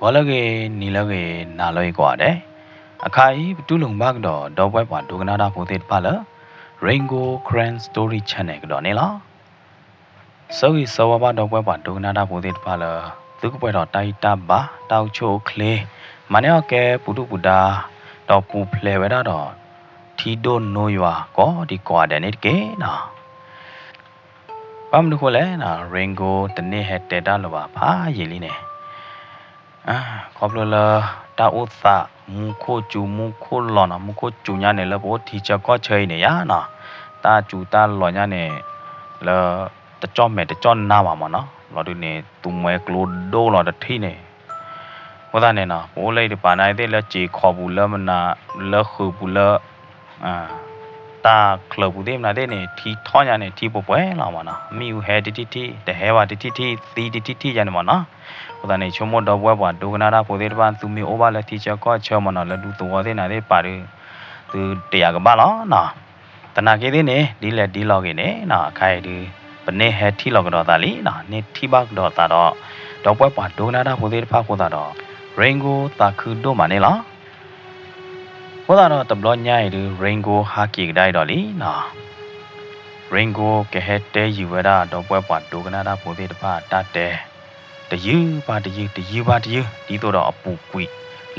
ဂီၤလၢအဂ့ၤ, နံၤလၢအဂ့ၤ, နၤလၢအဂ့ၤကိးဂၤဒဲး, အခါအံၤ ပတူၢ်လိာ်ဘၣ်ကဒီး ဒီပုၢ်ဝဲၢ်ပှၤဒိကနၣ်တၢ်ဖိသ့ၣ်တဖၣ်လၢ Rain Gold Karen Story Channel ကဒီးန့ၣ်လီၤ. ဆၢဂ့ၤဆၢဝါဘၣ်ဒီပုၢ်ဝဲၢ်ပှၤဒိကနၣ်တၢ်ဖိသ့ၣ်တဖၣ်လၢ သုကပှဲၤဒီးတၢ်ဂံၢ်တၢ်ဘါ, တၢ်အိၣ်ဆူၣ်အိၣ်ချ့, မၤန့ၢ်အီၣ်ကဲပူၤဒုၣ်ပူၤဒါ, ဒီးပူၤဖျဲးဝဲဒၣ်ဒီး ထံဒိၣ်နိယွၤကိးဒံကိးဂၤဒဲးန့ၣ်တက့ၢ်နီၤ. ဘၣ်မနုၤဃိလဲၣ်, Rain Gold တန့ၢ်ဟဲတဲတၢ်လၢၤဘၣ်ဖးယံာ်လံန့ၣ်, ခီဖျိလၢ တၢ်အိၣ်သး မူခိၣ်စူၤမူခိၣ်လီၤနီၤ, မူခိၣ်စူၤညါန့ၣ် လၢပအိၣ်ထံဆၢကီၢ်ဆၢအံၤန့ၣ်ယါနီၤ, တၢ်စူၤတၢ်လီၤညါန့ၣ် လၢ တကၠီၣ်မဲာ်တကၠီၣ်နါဘၣ်မၢ်နီၤ, လီၤဒုးန့ၣ် သူမှဲကျိဒိၣ်လီၤတထံၣ်န့ၣ်, အဃိသတးန့ၣ်နီၤ ပအိၣ်လၢအံၤတပၤန့ၣ်သ့ၣ် လၢစ့ၤခီပူၤလၢမနၤ လၢဃုာ်ပူၤလၢ တၢ်ချၢးပူၤသ့ၣ်မနၤသ့ၣ်န့ၣ် ထံထီၣ်ညါန့ၣ် ထံပှဲၤပှဲၤလီၤမၢ်နီၤ, မ့ၣ်အူဟဲတထံၣ်ထံၣ် တဟဲဘၣ်တထံၣ်ထံၣ် သံတထံၣ်ထံၣ်ယါန့ၣ်မၢ်နီၤ. အဃိသတးန့ၣ် ဆိကမိၣ်ဒီပုၢ်ဝဲၢ်ပှၤဒိကနၣ်တၢ်ဖိသ့ၣ်တဖၣ် သုမ့ၢ်အိၣ်ဘၣ်လၢထံဆၢကီၢ်ဆၢမၢ်နီၤ လၢဒူသဝီသ့ၣ်နၤသ့ၣ်တဖၣ်ဒီး သုတယာ်ကဘၣ်လီၤနီၤ. သနာ်က့သ့ၣ်န့ၣ် ဒ်လဲၣ်ဒ်လဲၣ်ဂ့ၤန့ၣ်နီၤ အခါအံၤဒုး ပန့ၢ်ဟဲထံၣ်လီၤကဒီးသးလံနီၤ, န့ၢ်ထံၣ်ဘၣ်ကဒီးသးဒီး ဒီပုၢ်ဝဲၢ်ပှၤဒိကနၣ်တၢ်ဖိသ့ၣ်တဖၣ်အဃိသတးဒီး Rain Gold သးခုဒိၣ်မးန့ၣ်လီၤ. အဃိသတးဒီးတဘျီညါအံၤဒုး Rain Gold ဟးက့ၤကဒါအံၤဒီးလံနီၤ, Rain Gold ကဟဲတဲယုာ်ဝဲဒၣ် ဒီပုၢ်ဝဲၢ်ပှၤဒိကနၣ်တၢ်ဖိသ့ၣ်တဖၣ်တၢ်တဲ တယုၢ်ဘၣ်တယုၢ် တယုၢ်ဘၣ်တယုၢ် ဒ်သိးဒီးအပူၤကွံာ်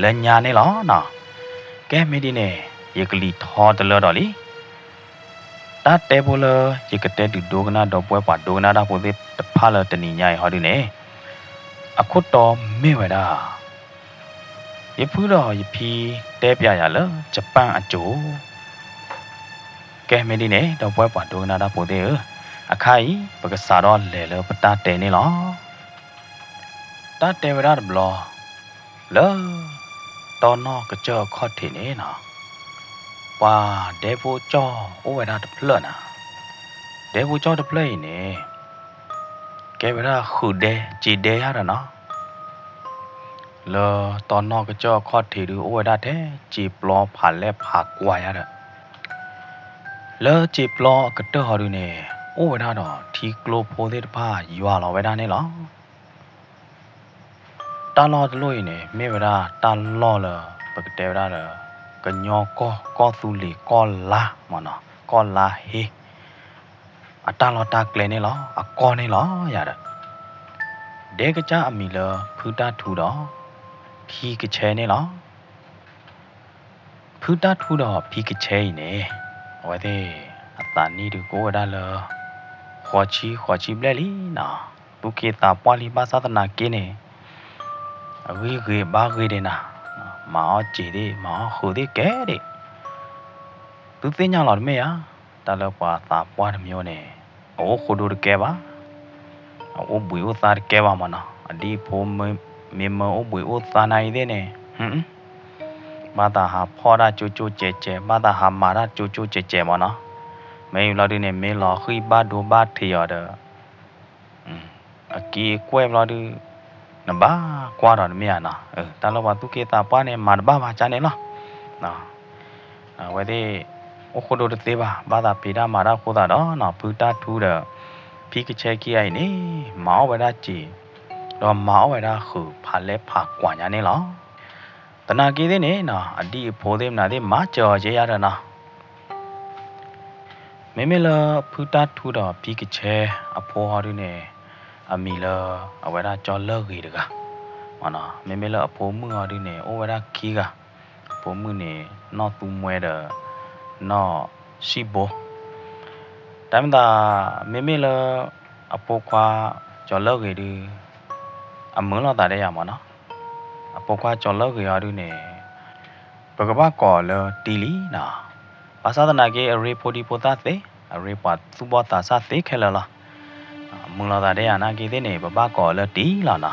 လၢညါန့ၣ်လီၤနီၤ. ကဲမ့ၢ်ဒ်န့ၣ် ယကလံၤထီတလၢဒီးလံ တၢ်တဲဖိလၢ ယကတဲဒုးဒိကနၣ်ဒီပုၢ်ဝဲၢ်ပှၤဒိကနၣ်တၢ်ဖိသ့ၣ်တဖၣ်လၢတနံၤညါအံၤဟီဒုးန့ၣ်, အခိၣ်တီမ့ၢ်ဝဲဒၣ် ယဖုဒီးယဖံတဲပၠးယၤလၢ Japan အစိၤ, ကဲမ့ၢ်ဒ်န့ၣ် ဒီပုၢ်ဝဲၢ်ပှၤဒိကနၣ်တၢ်ဖိသ့ၣ်ဧၢ, အခါအံၤ ပကစးထီၣ်လဲၤလၢပတၢ်တဲန့ၣ်လီၤ. တၢ်တဲဝဲဒၣ်တဘျီ လၢ တီနီၢ်ကစၢၢ်အခီၣ်ထံးန့ၣ်နီၤ, ပှၤဒဲဖိကၠီၣ်အိၣ်ဝဲဒၣ်တဖျၢၣ်နီၤ, ဒဲဖိကၠီၣ်တဖျၢၣ်အံၤန့ၣ် ကဲဝဲဒၣ်ဃုာ်ဒဲ စံာ်ဒဲယါဒီးနီၤ, လၢတီနီၢ်ကစၢၢ်အခီၣ်ထံးဒုး အိၣ်ဝဲဒၣ်ထဲ စံာ်ပျီဖးလဲၢ်ဖးကွၢ်ယါဒီး လၢစံာ်ပျီအကတၢၢ်ဟီဒုးန့ၣ် အိၣ်ဝဲဒၣ်ဒီးထံကျိဖိသ့ၣ်တဖၣ်ယွၤလီၤဝဲဒၣ်န့ၣ်လီၤ. တၢ်လီၢ်တလီၢ်အံၤန့ၣ် မ့ၢ်ဝဲဒၣ်တၢ်လီၢ်လၢ ပကတဲဝဲဒၣ်လၢ ကညီကီၢ် ကီၢ်သူလ့ၤ ကီၢ်လါမၢ်နီၤ, ကီၢ်လါဟ့ အတၢ်လီၢ်တၢ်ကျဲန့ၣ်လီၤ, အကီၢ်န့ၣ်လီၤယၤဒီး ဒဲကစၢ်အမံၤလၢ ဖုတၢ်ထူဒီး ဖံကဆဲန့ၣ်လီၤ. ဖုတၢ်ထူဒီးဖံကဆဲအံၤန့ၣ် အဝဲသ့ၣ် အသးနံၣ်ဒုးကအိၣ်ဝဲဒၣ်လၢ ဃိးဆံ ဃိးဆံဘျဲၣ်လံနီၤ, သူၣ်က့သးပှၢ်လံ ဘၣ်ဆၣ်သနာ်က့န့ၣ် အဂံၢ်ဂ့ၤဘါဂ့ၤဒံးနၤ, မၤအီၣ်စ့ၤသ့ၣ် မၤအီၣ်ဃုာ်သ့ၣ်ကဲဒံး သုသ့ၣ်ညါလီၤတမ့ၢ်ဧါ, တၢ်လၢပှၤသးပှၢ်တမံၤန့ၣ် အအိၣ်ဃိဒိတကဲဘၣ်, အအိၣ်ဘှံးအိၣ်သါတကဲဘၣ်မၢ်နီၤ, အဒံၣ်အဖိမ့ၢ်မၢအိၣ်ဘှံးအိၣ်သါနၤအံၤသ့ၣ်န့ၣ် ဘၣ်သးဟးဖီၣ်တၢ်ကၠိကၠိကဲးကဲး, ဘၣ်သးဟးမၤတၢ်ကၠိကၠိကဲးကဲးမၢ်နီၤ, မ့ၢ်ဘျီဒုန့ၣ် မ့ၢ်လီၤဃံၣ်ဘၣ်ဒိဘၣ်ထံးအီၤဒီး အက့ၢ်အကွဲၢ်ဘျီဒု နဘၣ်ကွၢ်ဒီးတမ့ၢ်ဧါနီၤ, တၢ်လၢပှၤသူၣ်က့သးပှၢ်န့ၣ် မၤတဘၣ်ဘၣ်ကန့ၣ်လီၤ. အဝဲသ့ၣ် အိၣ်ဃိဒိတသ့ဘၣ်, ဘၣ်သးဖံးတၢ်မၤတၢ်အဃိသတးဒီး ဖုတၢ်ထူဒီး ဖံကဆဲခံဂၤအံၤန့ၣ် မၤအီၣ်ဝဲဒၣ်စ့ၤ ဒီးမၤအီၣ်ဝဲဒၣ်ဃုာ်ဖးလဲၢ်ဖးကွၢ်ညါန့ၣ်လီၤ. သနာ်က့သ့ၣ်န့ၣ်နီၤ အဒံၣ်အဖိသ့ၣ်မနုၤသ့ၣ် မၤစၢၤအီၤက့ယါဒီးနီၤ မ့မ့ၢ်လၢဖုတၢ်ထူဒီးဖံကဆဲအဖိဟီဒုန့ၣ် အမံၤလၢ အဝဲဒၣ်ကၠီလၢၢ်ဂ့ၤတဂၤ, မ့မ့ၢ်လၢအဖိမုၣ်ဟီဒုန့ၣ် အိၣ်ဝဲဒၣ်ခံဂၤ, အဖိမုၣ်န့ၣ် နီၢ်သူမှဲဒီး နီၢ်စံၣ်ဘိ, တၢ်မ့ၢ်သး မ့မ့ၢ်လၢ အဖိခွါကၠီလၢၢ်ဂ့ၤဒု အမုာ်လိာ်သးဒဲးယၤမၢ်နီၤ, အဖိခွါကၠီလၢၢ်ဂ့ၤဟီဒုန့ၣ် ပကဘၣ်ကိးလၢတံလံနီၤ, ဘၣ်ဆၣ်သနာ်က့ အရ့ဖိဒံဖိသၣ်သ့, အရ့ပှၤသူၣ်ဘီၣ်သးစၢ်သ့ခဲလၢာ်လီၤ. မုာ်လိာ်သးဒဲးယၤနာ်က့သ့ၣ်န့ၣ် ပဘၣ်ကိးလၢတံလီၤနီၤ.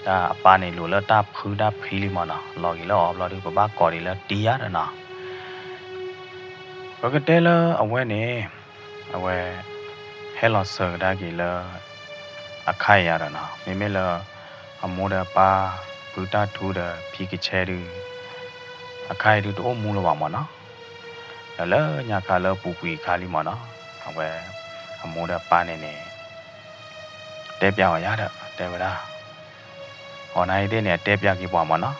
တၢ်အပၢ်န့ၣ်လိာ်လၢတၢ်ဖုတၢ်ဖံးလံမၢ်နီၤ, လီၤဂ့ၤလၢအီၤဘျီဒု ပဘၣ်ကိးဒံးလၢတံယါဒီးနီၤ. ပကတဲလၢအဝဲန့ၣ် အဝဲ ဟဲလီၤစၢၤကဒါက့ၤလၢ အခါအံၤယါဒီးနီၤ, မ့မ့ၢ်လၢ အမိၢ်ဒီးအပၢ် ဖုတၢ်ထူဒီးဖံကဆဲဒု အခါအံၤဒုတအိၣ်မူလၢၤဘၣ်မၢ်နီၤ, ဒီးလၢညါခါလၢအပူၤကွံာ်အခါလံမၢ်နီၤ, အဝဲ အမိၢ်ဒီးအပၢ်န့ၣ်န့ၣ် တဲပျးအီၤယါဒီး တဲဝဲဒၣ် အနံၤသ့ၣ်န့ၣ် အတဲပၠးက့ၤပှၤမၢ်နီၤ,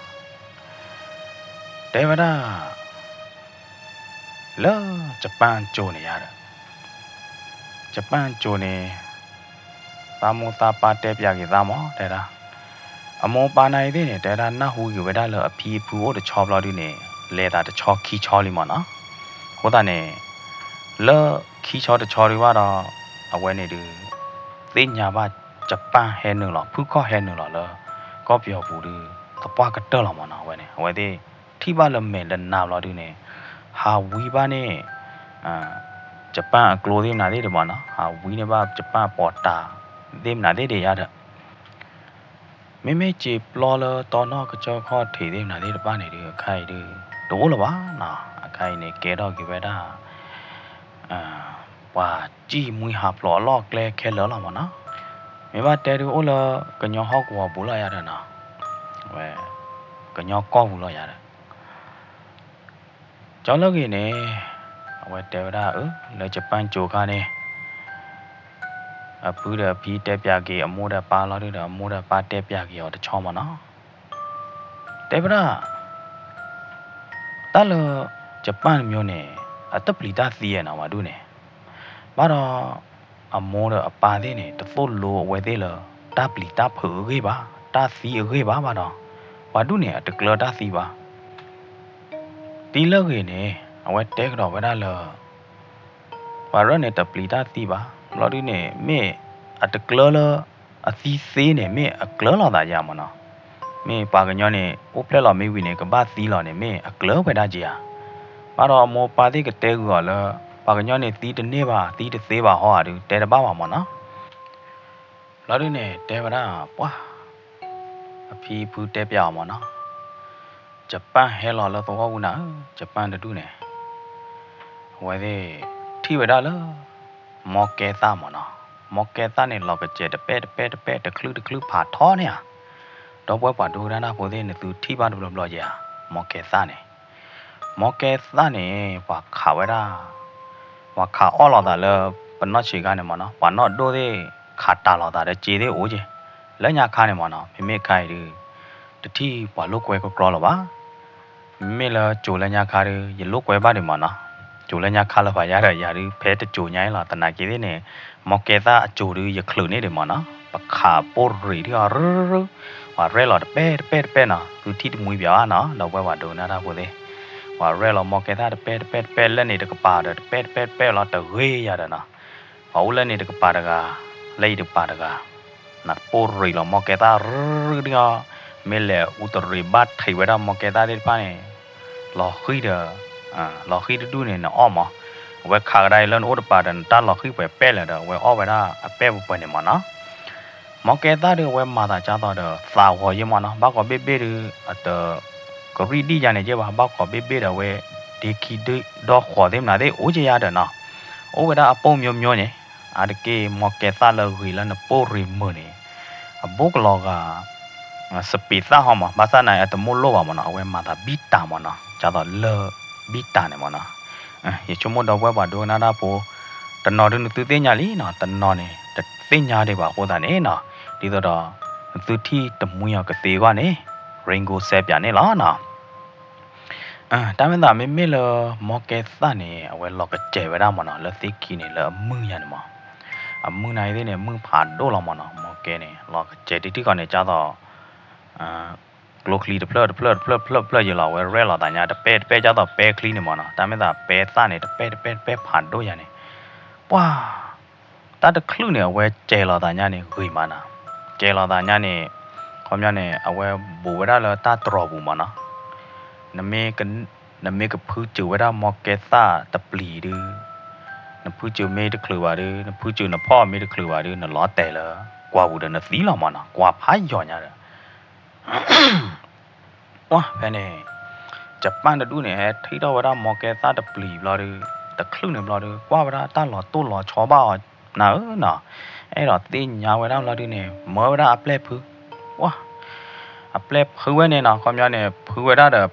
တဲဝဲဒၣ် လၢ ကပၣ်ကၠိန့ၣ်ယါဒီး ကပၣ်ကၠိန့ၣ် သးမိၢ်သးပၢ်တဲပၠးက့ၤသးမၢ် တဲဒၣ်, အမိၢ်ပၢ်နံၤသ့ၣ်န့ၣ် တဲဒၣ်နၢ်ဟူက့ၤဝဲဒၣ်လၢအဖံအဖုအိၣ်တဆီဘျီဒုန့ၣ် လဲၤသးတဆီခံဆီလံမၢ်နီၤ, အဃိသတးန့ၣ် လၢခံဆီတဆီဒုဘၣ်ဒီး အဝဲန့ၣ်ဒုး သ့ၣ်ညါဘၣ်ကပၣ်ဟဲနုာ်လီၤ ဖုၣ်ခီၣ်ဟဲနုာ်လီၤလၢ ကီၢ်ပယီၤပူၤဒုး သပှၢ်ကတၢၢ်လီၤမၢ်နီၤ, အဝဲန့ၣ် အဝဲသ့ၣ်ထံၣ်ဘၣ်လၢမဲာ်တနါဘျီဒုန့ၣ် ဟးဝံဘၣ်န့ၣ် ကပၣ်အကျိသ့ၣ်မနုၤသ့ၣ်ဒံးမၢ်နီၤ, ဟးဝံန့ၢ်ဘၣ်ကပၣ်ပီးတၤသ့ၣ်မနုၤသ့ၣ်ဒံးယါဒီး မ့မ့ၢ်စံာ်ပျီလၢတီနီၣ်ကစၢၢ်ခီၣ်ထံးသ့ၣ်မနုၤသ့ၣ်တဖၣ်န့ၣ်ဒုး အခါအံၤဒုး တအိၣ်လၢၤဘၣ်နီၤ, အခါအံၤန့ၣ် ကဲထီၣ်က့ၤဝဲဒၣ် ပှၤစံၣ်မှံဟးဖျိးအလီၢ်အကျဲခဲလၢာ်လီၤမၢ်နီၤ, မ့ၢ်ဘၣ်တဲဒုးအိၣ်လၢကညီဟီၣ်ကဝီၤပူၤလီၤယါဒီးနီၤ, ဝဲ ကညီကီၢ်ပူၤလီၤယါဒီး ကၠီလၢဂ့ၤန့ၣ် အဝဲတဲဝဲဒၣ် အၢ လၢကပၣ်ကၠိခါန့ၣ် အဖုဒီးအဖံတဲပၠးက့ၤ အမိၢ်ဒီးအပၢ်လီၤဒုဒီး အမိၢ်ဒီးအပၢ်တဲပၠးက့ၤအီၤတဆီမၢ်နီၤ, တဲဝဲဒၣ် တၢ်လၢ ကပၣ်တမံၤန့ၣ် အတပျံၤတၢ်သံနီၤ ပှၤဒုန့ၣ်, ဘၣ်ဒီး အမိၢ်ဒီးအပၢ်သ့ၣ်န့ၣ် တသိၣ်လိအဝဲသ့ၣ်လၢ တၢ်ပျံၤတၢ်ဖုးအဂ့ၢ်ဘၣ်, တၢ်သံအဂ့ၢ်ဘၣ်ဘၣ်ဒီး ပှၤဒုန့ၣ် အတကျၢတၢ်သံဘၣ် ဒ်လၢဂ့ၤန့ၣ် အဝဲတဲကဒီးဝဲဒၣ်လၢ ပှၤရၢၢ်န့ၣ်တပျံၤတၢ်သံဘၣ်, ဘျီဒုန့ၣ် မ့ၢ်အတကျၢလၢ အသံသ့န့ၣ် မ့ၢ်အကျၢလီၤသးယါမၢ်နီၤ, မ့ၢ်ပှၤကညီန့ၣ် အိၣ်ဖျဲၣ်လီၤမ့ၢ်ဝံၤန့ၣ် ကဘၣ်သံလီၤန့ၣ် မ့ၢ်အကျၢဝဲဒၣ်က့ၤဧါ, ဘၣ်ဒီးအမိၢ်ပၢ်သ့ၣ်ကတဲဂုာ်အီၤလၢ ပှၤကညီန့ၣ်သံတန့ၢ်ဘၣ် သံတသ့ဘၣ်ဟီဧါဒု တဲတဘၣ်ဘၣ်မၢ်နီၤ ဘျီဒုန့ၣ် တဲဝဲဒၣ် ပှၢ် အဖံအဖုတဲပၠးအီၤမၢ်နီၤ, ကပၣ်ဟဲလီၤလၢသဝီပူၤနၤဧၢ, ကပၣ်တဒူၣ်န့ၣ် အဝဲသ့ၣ်ထံၣ်ဝဲဒၣ်လၢ မီကဲသၣ်မၢ်နီၤ, မီကဲသၣ်န့ၣ် လီၤကစဲးတပဲၢ်တပဲၢ်တပဲၢ် တချုးတချုးဖးထီန့ၣ်ဧါ, ဒီပုၢ်ဝဲၢ်ပှၤဒိကနၣ်တၢ်ဖိသ့ၣ် နသုထံၣ်ဘၣ်တဘျီဘျီယါ, မီကဲသၣ်န့ၣ် မီကဲသၣ်န့ၣ် ပှၤခးဝဲဒၣ်, ပှၤခးအီၣ်လိာ်သးလၢ ပနီၢ်ဆံးခါန့ၣ်မၢ်နီၤ, ပှၤနီၢ်ဒိၣ်သ့ၣ်ခးတးလိာ်သးဒီးစ့သ့ၣ်အိၣ်က့ၤ, လၢညါခါန့ၣ်မၢ်နီၤ, မ့မ့ၢ်ခါအံၤဒုး တထံၣ်ပှၤလိာ်ကွဲကကြီလၢၤဘၣ်, မ့မ့ၢ်လၢကၠိၤလၢညါခါဒုး ယလိာ်ကွဲဘၣ်ဒံးမၢ်နီၤ, ကၠိၤလၢညါခါလၢပှၤယါဒီးယၤဒုး ဖဲတကၠိၤညါအံၤလီၤ, သနာ်က့သ့ၣ်န့ၣ် မီကဲသၣ်အကၠိၤဒုး ယချုးန့ၢ်ဒံးမၢ်နီၤ, ပခးပိၢ်ရံးဒံးအီၤရူ ပှၤရဲၣ်လီၤတပဲၢ်တပဲၢ်တပဲၢ်နီၤ, သုထံၣ်တမှံဘၣ်ဘၣ်နီၤ, ဒီပုၢ်ဝဲၢ်ပှၤဒိကနၣ်တၢ်ဖိသ့ၣ်, ပှၤရဲၣ်လီၤမီကဲသၣ်တပဲၢ်တပဲၢ်တပဲၢ် လၢန့ၣ်တကပၤဒီးတပဲၢ်တပဲၢ်တပဲၢ်လီၤ တဂ့ၤယၤဒီးနီၤ, ပှၤအိၣ်လၢန့ၣ်တကပၤတဂၤ, လၢအံၤတကပၤတဂၤ, နပိၢ်ရံးလီၤမီကဲသၣ်ရူဒံးအီၤ, မ့ၢ်လဲၤအူတရံးဘၣ်ထံးဝဲဒၣ်မီကဲသၣ်သ့ၣ်တဖၣ်န့ၣ် လီၤဃံၤဒီး လီၤဃံၤတဒူၣ်န့ၣ် နအီၣ်မး, အဝဲခးကဒါအံၤလၢနအိၣ်တပၤဒီးနတၢ်လီၤဃံၤပှဲၤပဲၢ်လဲၣ်ဒီး အဝဲအီၣ်ဝဲဒၣ်အပဲၢ်ပှဲၤပှဲၤန့ၣ်မးနီၤ. မီကဲသၣ်ဒုးအဝဲမၤသးကၢ်သိးဒီးသးဂီၤယဲၢ်မးနီၤ, ဘၣ်ကိးဘ့ၣ်ဘ့ၣ်ဒုး အတ ကရံၣ်ဒံၣ်ယါန့ၣ်ယဲၢ်ဘၣ်, ဘၣ်ကိးဘ့ၣ်ဘ့ၣ်ဒီးအဝဲ ဒ့ခံဒ့ဒီဃီၤသ့ၣ်မနုၤသ့ၣ်အိၣ်က့ၤယါဒီးနီၤ, အိၣ်ဝဲဒၣ်အပိၢ်မျိုးမျိုးန့ၣ်, အါတက့ၢ်မီကဲသၣ်လၢဂ့ၤလၢနပိၢ်ရံးမုာ်န့ၣ် အဘိကလီၤဂာ် စပံးသၣ်ဟီမး, ဘၣ်ဆၣ်နာ်အတမိၣ်လိၣ်ဘၣ်မးနီၤ, အဝဲမၤသးဘံၣ်တၢ်မးနီၤ, ကၢ်သိးလၢဘံၣ်တၢ်န့ၣ်မးနီၤ. ယဆိကမိၣ်ဒီပုၢ်ဝဲၢ်ပှၤဒိကနၣ်တၢ်ဖိ တနီၤဒုးနသုသ့ၣ်ညါလံနီၤ, တနီၤန့ၣ် တသ့ၣ်ညါဒံးဘၣ်အဃိသတးန့ၣ်နီၤ, ဒ်သိးဒီး နသုထံၣ်တမှံအီၤကသ့အဂီၢ်န့ၣ် Ringo စဲပၠးန့ၣ်လီၤနီၤ. တၢ်မ့ၢ်သးမ့မ့ၢ်လၢ မီကဲသၣ်န့ၣ် အဝဲလီၤကစဲၤဝဲဒၣ်မးနီၤ, လၢသ့ၣ်ခံန့ၣ် လၢအမုၢ်ညါန့ၣ်မး, အမုၢ်နၤအံၤသ့ၣ်န့ၣ် မုၢ်ဖးဒိၣ်လီၤမးနီၤ, မီကဲန့ၣ် လီၤကစဲၤတထံၣ်ဃီန့ၣ် ကၢ်သိး ကျိချံတဖျၢၣ်တဖျၢၣ်တဖျၢၣ်တဖျၢၣ်တဖျၢၣ်ယဲၢ်လီၤ, အဝဲရဲၣ်လီၤသးညါ တပဲၢ်တပဲၢ် ကၢ်သိးပဲချံန့ၣ်မးနီၤ, တၢ်မ့ၢ်သးပဲသၣ်န့ၣ် တပဲၢ်တပဲၢ်တပဲၢ်ဖးဒိၣ်ယါန့ၣ်, ပှၢ် တၢ်တချုးန့ၣ် အဝဲစဲၤလီၤသးညါန့ၣ် ဂ့ၤမးနီၤ, စဲၤလီၤသးညါန့ၣ် ခီပညီန့ၣ် အဝဲဘူးဝဲဒၣ်လၢတၢ်တြီၤပူၤမးနီၤ, နမ့ၢ်က နမ့ၢ်ကဖုစၢၤဝဲဒၣ်မီကဲသၣ်တပျံၤဒုး, နဖုစၢၤမ့ၢ်တချုးဘၣ်ဒုး, နဖုစၢၤနဖီၣ်မ့ၢ်တချုးဘၣ်ဒုး, နလီၤတဲာ်လၢကွၢ်ပူၤဒီးနသံလီၤမးနီၤ, ကွၢ်ဖးယိာ်ညါဒီး ပှၢ်ဖဲန့ၣ် ကပၣ်တဒူၣ်န့ၣ် ဟဲထံၣ်ထီၣ်ဝဲဒၣ်မီကဲသၣ်တပျံၤဘျီဒုး, တချုးန့ၣ်ဘျီဒုး ကွၢ်ဝဲဒၣ်တၢ်လီၤတိၢ်လီၤဆီဘၣ်အီၤနၤဧၢနီၤ, အဲၣ်ဒိးသ့ၣ်ညါဝဲဒၣ်ဘျီဒုးန့ၣ် မၢဝဲဒၣ်အပျဲၢ်ဖု, ပှၢ် အပျဲၢ်ဖုဝဲန့ၣ်နီၤ, ခီပညီန့ၣ် ဖုဝဲဒၣ်ဒီး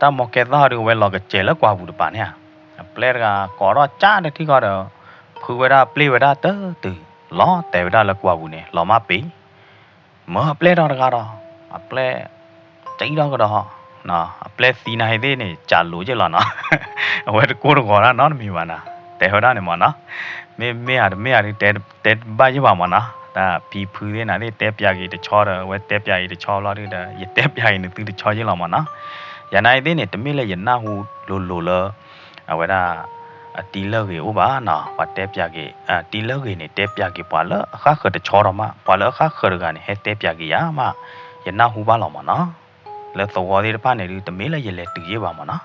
တၢ်မီကဲသၣ်ဒုး အဝဲလီၤကစဲၤလၢကွၢ်ပူၤတပၤန့ၣ်ဧါ, အပျဲၢ်တဂၤကိးထီၣ်ကၢ်တထံၣ်ဃီဒီး ဖုဝဲဒၣ်ပျဲၢ်ဝဲဒၣ်တတုၤ, လီၤတဲာ်ဝဲဒၣ်လၢကွၢ်ပူၤန့ၣ် လီၤမၢ်ပ့ၤ, မၢအပျဲၢ်ထီၣ်တဂၤဒီး အပျဲၢ် ကံထီၣ်ကဒီး, အပျဲၢ်သံနၤဟံသ့ၣ်န့ၣ် ကးလိာ်က့ၢ်လီၤနီၤ, အဝဲတကိၢ်တဂီၤတၢ်နီတမံၤဘၣ်နီၤ, တဲဝဲဒၣ်န့ၣ်မ့ၢ်နီၤ, မ့မ့ၢ်ဧါတမ့ၢ်ဧါဒုး တဲတဘၣ်ယ့ၢ်ဘၣ်မ့ၢ်နီၤ, တၢ်ဖံဖုသ့ၣ်နၤသ့ၣ် တဲပၠးက့ၤတဆီဒီး အဝဲတဲပၠးအံၤတဆီဘျီဒုးဒီး ယတဲပၠးအံၤနသုတဆီယ့ၢ်လီၤမ့ၢ်နီၤ, ယၤနၤအံၤသ့ၣ်န့ၣ် တမ့ၢ်လၢယနၢ်ဟူလိၤလိၤလၢ အဝဲဒၣ် အတံၤလၢဂ့ၤအိၣ်ဘၣ်နီၤ, ပှၤတဲပၠးက့ၤ တံၤလၢဂ့ၤန့ၣ် တဲပၠးက့ၤပှၤလၢအဃၣ်ဃၢၤတဆီဒီးမး, ပှၤလၢအဃၣ်ဃၢၤတဂၤန့ၣ် ဟဲတဲပၠးက့ၤယၤမး, ယနၢ်ဟူဘၣ်လီၤမ့ၢ်နီၤ, လၢသဝီသ့ၣ်တဖၣ်န့ၣ်ဒုး တမ့ၢ်လၢယလဲၤတုၤယ့ၢ်ဘၣ်မ့ၢ်နီၤ,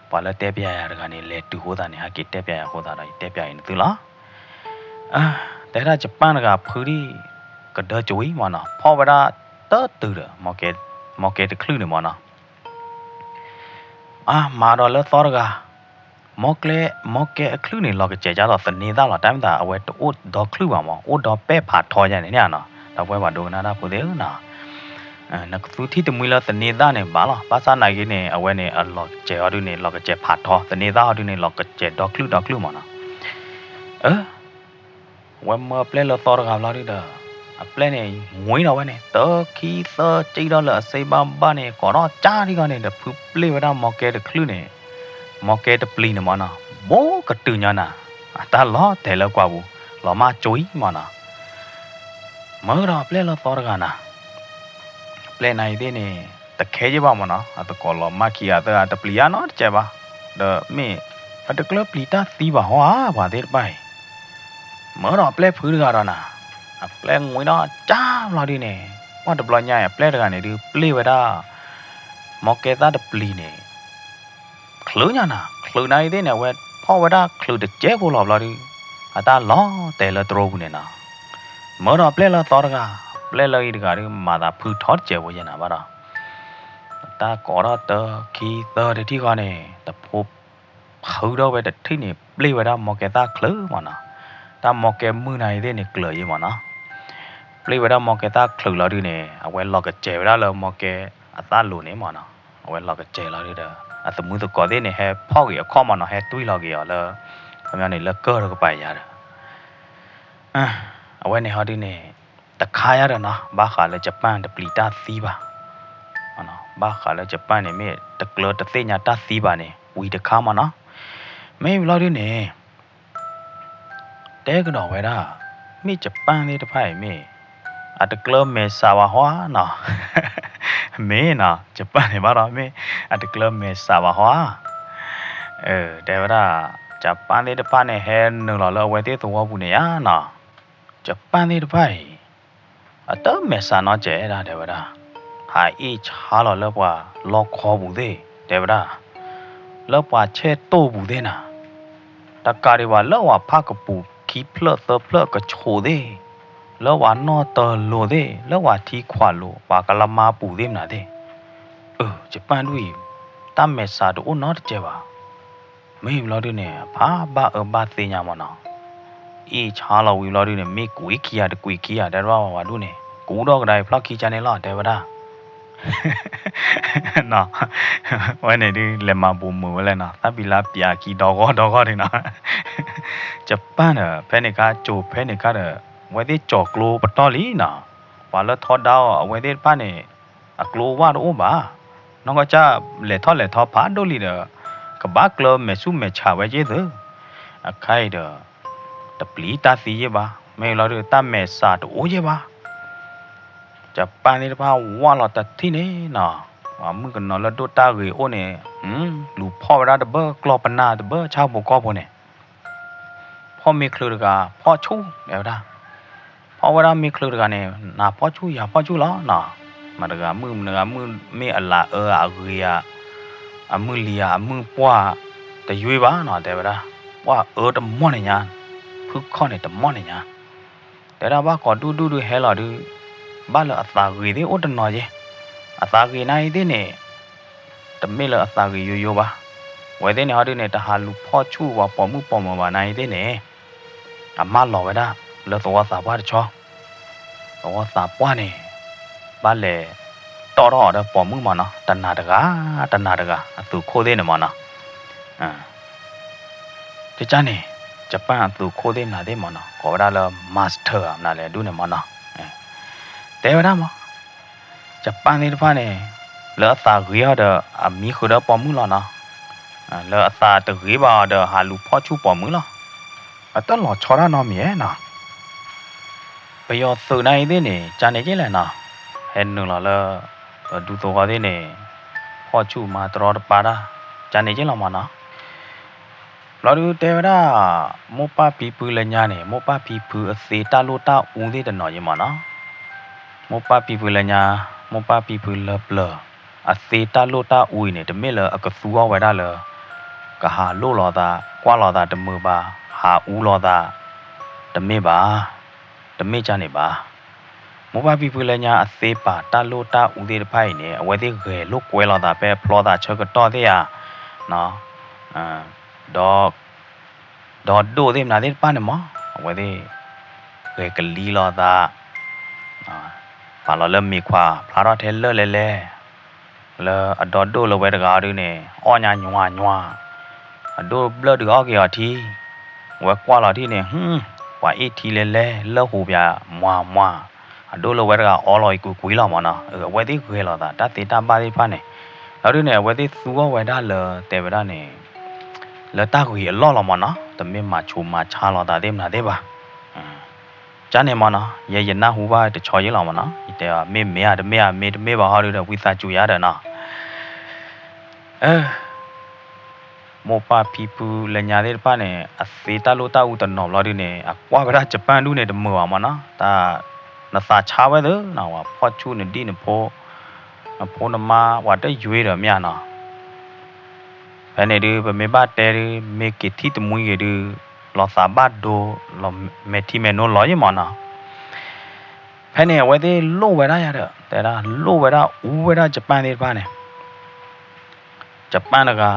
ပှၤလၢတဲပၠးယၤတဂၤန့ၣ် လဲၤတုၤဃိသတးန့ၣ် ဟဲက့ၤတဲပၠးယၤဃိသတးဒီး ယတဲပၠးအံၤနသုလီၤ. တဲဒၣ် ယပၣ်တဂၤဖုဒံၣ် ကဒၢကဝံၤမ့ၢ်နီၤ, ဖီၣ်ဝဲဒၣ်တတုၤဒီး မီၢ်ကဲတချုးန့ၣ်မ့ၢ်နီၤ, အမၤဒီးလၢသီတဂၤ, မီၢ်ကဲအချုးန့ၣ် လီၤကစဲၤကၢ်လီၤသန့ၤသၣ်လီၤ, တၢ်မ့ၢ်သးအဝဲတအိၣ်ဒီချုးဘၣ်မ့ၢ် အိၣ်ဒီပဲၢ်ဖးထီယါန့ၣ်နီၤ, ဒီပုၢ်ဝဲၢ်ပှၤဒိကနၣ်တၢ်ဖိသ့ၣ်ဧၢနီၤ, နကသူထံၣ်တမှံလၢသန့ၤသၣ်န့ၣ်ဘၣ်လီၤ, ဘၣ်ဆၣ်နာ်က့န့ၣ် အဝဲန့ၣ် အလီၤကစဲၤအီၤဒုန့ၣ် လီၤကစဲၤဖးထီ, သန့ၤသၣ်အီၤဒုန့ၣ် လီၤကစဲၤဒီချုးဒီချုးမ့ၢ်နီၤ, အၢ ဝဲမၢအပျဲၢ်လၢသီတဂၤဘျီဒုဒီး အပျဲၢ်န့ၣ် ငွံဒီးဝဲန့ၣ် တခံသၢကံထီၣ်လၢအစ့ဘၣ်ဘၣ်န့ၣ် ကိးထီၣ်ကၢ်ထံၣ်ဃီန့ၣ် ဒီးဖုပျ့ၢ်ဝဲဒၣ်မီၢ်ကဲတချုးန့ၣ်, မီၢ်ကဲတပျံၤန့ၣ်မ့ၢ်နီၤ, ဘိကတုၤညီနၤ, အတၢ်လီၤတဲာ်လၢကွၢ်ပူၤ, လီၤမၢ်ကၠိအံၤမ့ၢ်နီၤ, မၢဒီးအပျဲၢ်လၢသီတဂၤနၤ, အပျဲၢ်နၤအံၤသ့ၣ်န့ၣ် တခဲယ့ၢ်ဘၣ်မ့ၢ်နီၤ, အသကိးလီၤမၢ်ခံဂၤသၢဂၤ တပျံၤဧါနီတစဲးဘၣ်, ဒီးမ့ၢ် အတကျၢၢ်ပျံၤတၢ်သံဘၣ်ဟီဧါ ပှၤသ့ၣ်တဖၣ်အံၤ, မၢဒီးအပျဲၢ်ဖုတဂၤဒီးနၤ, အပျဲၢ်ငွံဒီးကၢ်ဘျီဒုန့ၣ်, ပှၢ်တဘျီညါအံၤ အပျဲၢ်တဂၤန့ၣ်ဒုး ပျ့ၢ်ဝဲဒၣ် မီၢ်ကဲသၣ်တပျံၤန့ၣ် ချုးညါနၤ, ချုးနၤအံၤသ့ၣ်န့ၣ် အဝဲဖီၣ်ဝဲဒၣ်ချုးတစဲးဖိလီၤဘျီဒု, အတၢ်လီၤတဲာ်လၢတရိပူၤန့ၣ်နီၤ, မၢဒီးအပျဲၢ်လၢသီတဂၤ, အပျဲၢ်လၢအံၤတဂၤဒုး မၤသးဖုထီတစဲးဖိယဲနၤဘၣ်ဒီး, တၢ်ကိးထီၣ်တခံသၢတထံၣ်ဃီန့ၣ် တဖိ ဖုထီၣ်ဝဲတထံၣ်န့ၣ် ပျ့ၢ်ဝဲဒၣ်မီၢ်ကဲသၣ်ချုးမ့ၢ်နီၤ, တၢ်မီၢ်ကဲမုၢ်နၤအံၤသ့ၣ်န့ၣ် ကျၢၤယ့ၢ်မ့ၢ်နီၤ, ပျ့ၢ်ဝဲဒၣ်မီၢ်ကဲသၣ်ချုးလီၤဒုန့ၣ် အဝဲလီၤကစဲၤဝဲဒၣ်လၢမီၢ်ကဲအသၣ်လိၤန့ၣ်မ့ၢ်နီၤ, အဝဲလီၤကစဲၤလီၤဒုဒီး အသမုသကိးသ့ၣ်န့ၣ် ဟဲဖီၣ်က့ၤအခီၣ်မ့ၢ်နီၤ, ဟဲတွံၢ်လီၤက့ၤအီၤလၢ ခီပညီန့ၣ် လၢကၢၢ်တကပၤယါဒီး အဝဲန့ၣ်ဟီဒုန့ၣ် တခါယါဒီးနီၤ, ဘၣ်ဃးလၢယပၣ်တပျံၤတၢ်သံဘၣ်, ဘၣ်ဃးလၢယပၣ်န့ၣ် မ့ၢ်တကျၢၤတသ့ၣ်ညါတၢ်သံဘၣ်န့ၣ် ဝံၤတခါမ့ၢ်နီၤ, မ့ၢ်ဘျီဒုန့ၣ် တဲကဒီးဝဲဒၣ်, မ့ၢ်ယပၣ်သ့ၣ်တဖၣ်အံၤမ့ၢ် အတကျၢၤမဲာ်ဆှးဘၣ်ဟီဧါနီၤ, မ့ၢ်နီၤ, ယပၣ်န့ၣ်ဘၣ်ဒီး မ့ၢ်အတကျၢၤမဲာ်ဆှးဘၣ်ဟီဧါ, တဲဝဲဒၣ်, ယပၣ်သ့ၣ်တဖၣ်န့ၣ် ဟဲနုာ်လီၤလၢအဝဲသ့ၣ်သဝီပူၤန့ၣ်ယါနီၤ, ယပၣ်သ့ၣ်တဖၣ်အံၤ အတမဲာ်ဆှးနီတစဲးဒၣ် တဲဝဲဒၣ်, ဟးအ့ၣ်ဆါလီၤလၢပှၤလီခီပူၤသ့ၣ် တဲဝဲဒၣ်, လၢပှၤဆဲၣ်တိၢ်ပူၤသ့ၣ်နၤ, တကးဒံးဘၣ် လၢပှၤဖးကပူၤခံဖျၢၣ်သၢဖျၢၣ်ကဆိးသ့ၣ်, လၢပှၤနီၣ်တၢၤလိၤသ့ၣ်, လၢပှၤထံခွးလိၤ ပှၤကလါမါပူၤသ့ၣ်မနုၤသ့ၣ်, အၢ ယပၣ်ဒူၣ်အံၤ တၢ်မဲာ်ဆှးတအိၣ်နီတစဲးဘၣ် မ့ၢ်ဘျီဒုန့ၣ် အဖးဘၣ်အၢဘၣ်သ့ၣ်ညါမ့ၢ်နီၤ, အ့ၣ်ဆါလီၤဝံၤဘျီဒုန့ၣ် မ့ၢ်ကွံာ်ခံဂၤတကွံာ်ခံဂၤ တဲတဘၣ်ဝဲဒူၣ်န့ၣ် ကူဒီၣ်ကဒါအံၤဖျီၣ်ခံကါန့ၣ်လီၤ တဲဝဲဒၣ်, ဝဲန့ၣ်ဒုး လဲၤမၤဘိးမုာ်ဝဲလဲၣ်နီၤ, သၣ်ဘံလါပၠးခံဒီဂီၢ်ဒီဂီၢ်ဒံးနီၤ, ယပၣ်ဒီး ဖဲန့ၣ်ခါ ကၠိၤဖဲန့ၣ်ခါဒီး အဝဲသ့ၣ်ကၠီၤကျိပတီၢ်လံနီၤ, ပှၤလၢထီဒါအီၤ အဝဲသ့ၣ်တဖၣ်န့ၣ် အကျိဝၣ်တအိၣ်ဘၣ်, နီၢ်ကီၢ်ကၢ် လဲၤထီၣ်လဲၤထီဖးဒိၣ်လံဒီး ကဘၣ်ကျၢၤမဲာ်ဆူၣ်မဲာ်ဆှးဝဲက့ၢ်သု, အခါအံၤဒီး တပျံၤတၢ်သံယ့ၢ်ဘၣ်, မ့ၢ်လီၤဒုး တၢ်မဲာ်ဆှးတအိၣ်ယ့ၢ်ဘၣ်, ယပၣ်သ့ၣ်တဖၣ်ဝၣ်လီၤတထံၣ်န့ၣ်နီၤ, ပှၤမုၣ်ကနီၤလၢဒိၣ်တၢ်ဂ့ၤအိၣ်န့ၣ် လူၤဖီၣ်ဝဲဒၣ်တဘၢကျီၢ်ပနၢ်တဘၢဆၣ်ဖိကီၢ်ဖိန့ၣ် ဖီၣ်မ့ၢ်ချုးတဂၤ ဖီၣ်ဆူၣ် တဲဝဲဒၣ်, ဖီၣ်ဝဲဒၣ်မ့ၢ်ချုးတဂၤန့ၣ် နၤဖီၣ်ဆူၣ်ယၤဖီၣ်ဆူၣ်လီၤနီၤ, မတၤတဂၤမုၣ်မတၤတဂၤမုၣ် မ့ၢ်အလၤအၢအဂ့ၤဧါ, အမုၢ်လံၤဧါ အမုၢ်ပှၢ်တယွ့ဘၣ်နီၤ တဲဝဲဒၣ်, ပှၢ်အၢတမီၢ်န့ၣ်ညါ, ဖုခီၣ်န့ၣ်တမီၢ်န့ၣ်ညါ တဲဒၣ်ဘၣ်ကိးဒူၣ်ဒူၣ်ဒုးဟဲလီၤဒုး, ဘၣ်လၢအသးဂ့ၤသ့ၣ်အိၣ်တနီၤယ့ၢ်, အသးဂ့ၤနၤအံၤသ့ၣ်န့ၣ်, တမ့ၢ်လၢအသးဂ့ၤယိယိဘၣ်, ဝဲသ့ၣ်န့ၣ်ဟီဒုးန့ၣ် တဟးလူၤဖီၣ်ဆူၣ်ပှၤပိာ်မုၣ်ပိာ်မၢၤဘၣ်နၤအံၤသ့ၣ်န့ၣ်, အမၢလီၤဝဲဒၣ်လၢသဝီသးပှၢ်တဆီ သဝီသးပှၢ်န့ၣ်, ဘၣ်လဲၤတီၣ်ထီၣ်အီၤဒီးပိာ်မုၣ်မ့ၢ်နီၤ, တနၤတဂၤ, တနၤတဂၤ, အသုးခိၣ်သ့ၣ်န့ၣ်မ့ၢ်နီၤ, ကကန့ၣ်, ယပၣ်အသုးခိၣ်သ့ၣ်မနုၤသ့ၣ်မ့ၢ်နီၤ, ကိးဝဲဒၣ်လၢ master မနုၤလဲၣ်ဒူၣ်န့ၣ်မ့ၢ်နီၤ, တဲဝဲဒၣ်မ့ၢ် ယပၣ်သ့ၣ်တဖၣ်န့ၣ် လၢအသးဂ့ၤအီၤဒီး အမံဃုာ်ဒီးပိာ်မုၣ်လီၤနီၤ. လၢအသးတဂ့ၤဘၣ်အီၤဒီး ဟးလူၤဖီၣ်ဆူၣ်ပိာ်မုၣ်လီၤ. အတလီၤဆီတၢ်နီတမံၤနီၤ. ပယီၤသုးနၤအံၤသ့ၣ်န့ၣ် ကန့ၣ်က့လဲၣ်နီၤ, ဟဲနုာ်လီၤလၢ ပဒူသဝီသ့ၣ်န့ၣ် ဖီၣ်ဆူၣ်မၤတရီတပါတၢ် ကန့ၣ်က့လီၤမးနီၤ. ဘျီဒုးတဲဝဲဒၣ် မိၢ်ပၢ်ဖံဖုလၢညါန့ၣ် မိၢ်ပၢ်ဖံဖုအသ့တၢ်လိၣ်တၢ်အူသ့ၣ်တနီၤယံမးနီၤ. မိၢ်ပၢ်ဖံဖုလၢညါ, မိၢ်ပၢ်ဖံဖုလၢပျၢၤ အသ့တၢ်လိၣ်တၢ်အူအံၤန့ၣ် တမ့ၢ်လၢအကသူအီၣ်ဝဲဒၣ်လၢ ကဟးလိၣ်လီၤသး ကွၢ်လီၤသးတမုာ်ဘၣ်, ဟးအူလီၤသး တမ့ၢ်ဘၣ်, တမ့ၢ်ကန့ၣ်ဘၣ်. မိၢ်ပၢ်ဖံဖုလၢညါအသ့ပာ်တၢ်လိၣ်တၢ်အူသ့ၣ်တဖၣ်အံၤန့ၣ် အဝဲသ့ၣ်ဂဲၤလိာ်ကွဲလီၤသးဖဲအဖျီသးဆၢကတီၢ်သ့ၣ်ဧါ, ဒီး ဒီဒိၣ်သ့ၣ်မနုၤသ့ၣ်တဖၣ်န့ၣ်မး အဝဲသ့ၣ် ဂဲၤကလံၤလီၤသး, ပာ်လီၤလၢမ့ၤခွးဖျါထီၣ်ထဲလၢၢ်လဲၤလဲၤ, လၢအဒီဒိၣ်လၢဝဲတဂၤအီၤဒုန့ၣ် အီၣ်ညါညွၤညွၤ, အဒိၣ်ဘျၢၣ်ဒုးအီၣ်က့ၤအီၤထံ, ဝဲကွၢ်လီၤထံၣ်န့ၣ် ပှၤအ့ၣ်ထံလဲၤလဲၤ လၢၢ်ဟူးပၠးမွၤမွၤ, အဒိၣ်လၢဝဲတဂၤအီလီၤအံၤကွံာ်ကွံာ်လီၤမးနီၤ. အဝဲသ့ၣ်ဂဲၤလီၤသး တၢ်သ့တၢ်ဘၣ်သ့ၣ်တဖၣ်န့ၣ်, လီၤဒုန့ၣ် အဝဲသ့ၣ်သူအီၣ်ဝဲဒၣ်လၢ တဲဝဲဒၣ်န့ၣ် လၢတၢ်ဂ့ၤအလီၢ်လီၤမးနီၤ, တမ့ၢ်မၤဆူးမၤဆါလီၤသးသ့ၣ်မနုၤသ့ၣ်ဘၣ်. ကန့ၣ်မးနီၤ, ယဲယနၢ်ဟူဘၣ်တဆီယ့လီၤမးနီၤ, ယတဲအီၤ မ့ၢ်မ့ၢ်ဧါတမ့ၢ်ဧါ, မ့ၢ်တမ့ၢ်ဘၣ်ဟီဒုဒီး ဝံသးစူၤယၤဒီးနီၤ. မိၢ်ပၢ်ဖံဖုလၢညါသ့ၣ်တဖၣ်န့ၣ် အသ့တၢ်လိၣ်တၢ်အူတနီၤဘျီဒုန့ၣ် အကွၢ်ဝဲဒၣ်ယပၣ်ဒုန့ၣ်တမုာ်ဘၣ်မးနီၤ, တၢ် နသးဆါဝဲသ့နီၤ, ပှၤဖီၣ်ဆူၣ်နဒံၣ်နဖိ, နဖိနမါ ပှၤတယွ့ဒီးမ့ၢ်ဧါနီၤ. ဖဲန့ၣ်ဒု ပမ့ၢ်ဘၣ်တဲဒု မ့ၢ်က့ၤထံၣ်တမှံဂ့ၤဒု လီၤသးဘၣ်ဒိ လီၤမဲာ်ထံမဲာ်နိလီၤယံမးနီၤ. ဖဲန့ၣ် အဝဲသ့ၣ်လိၣ်ဝဲဒၣ်ယၤဒီး တဲဒၣ်လိၣ်ဝဲဒၣ်အူဝဲဒၣ်ယပၣ်သ့ၣ်တဖၣ်န့ၣ် ယပၣ်တဂၤ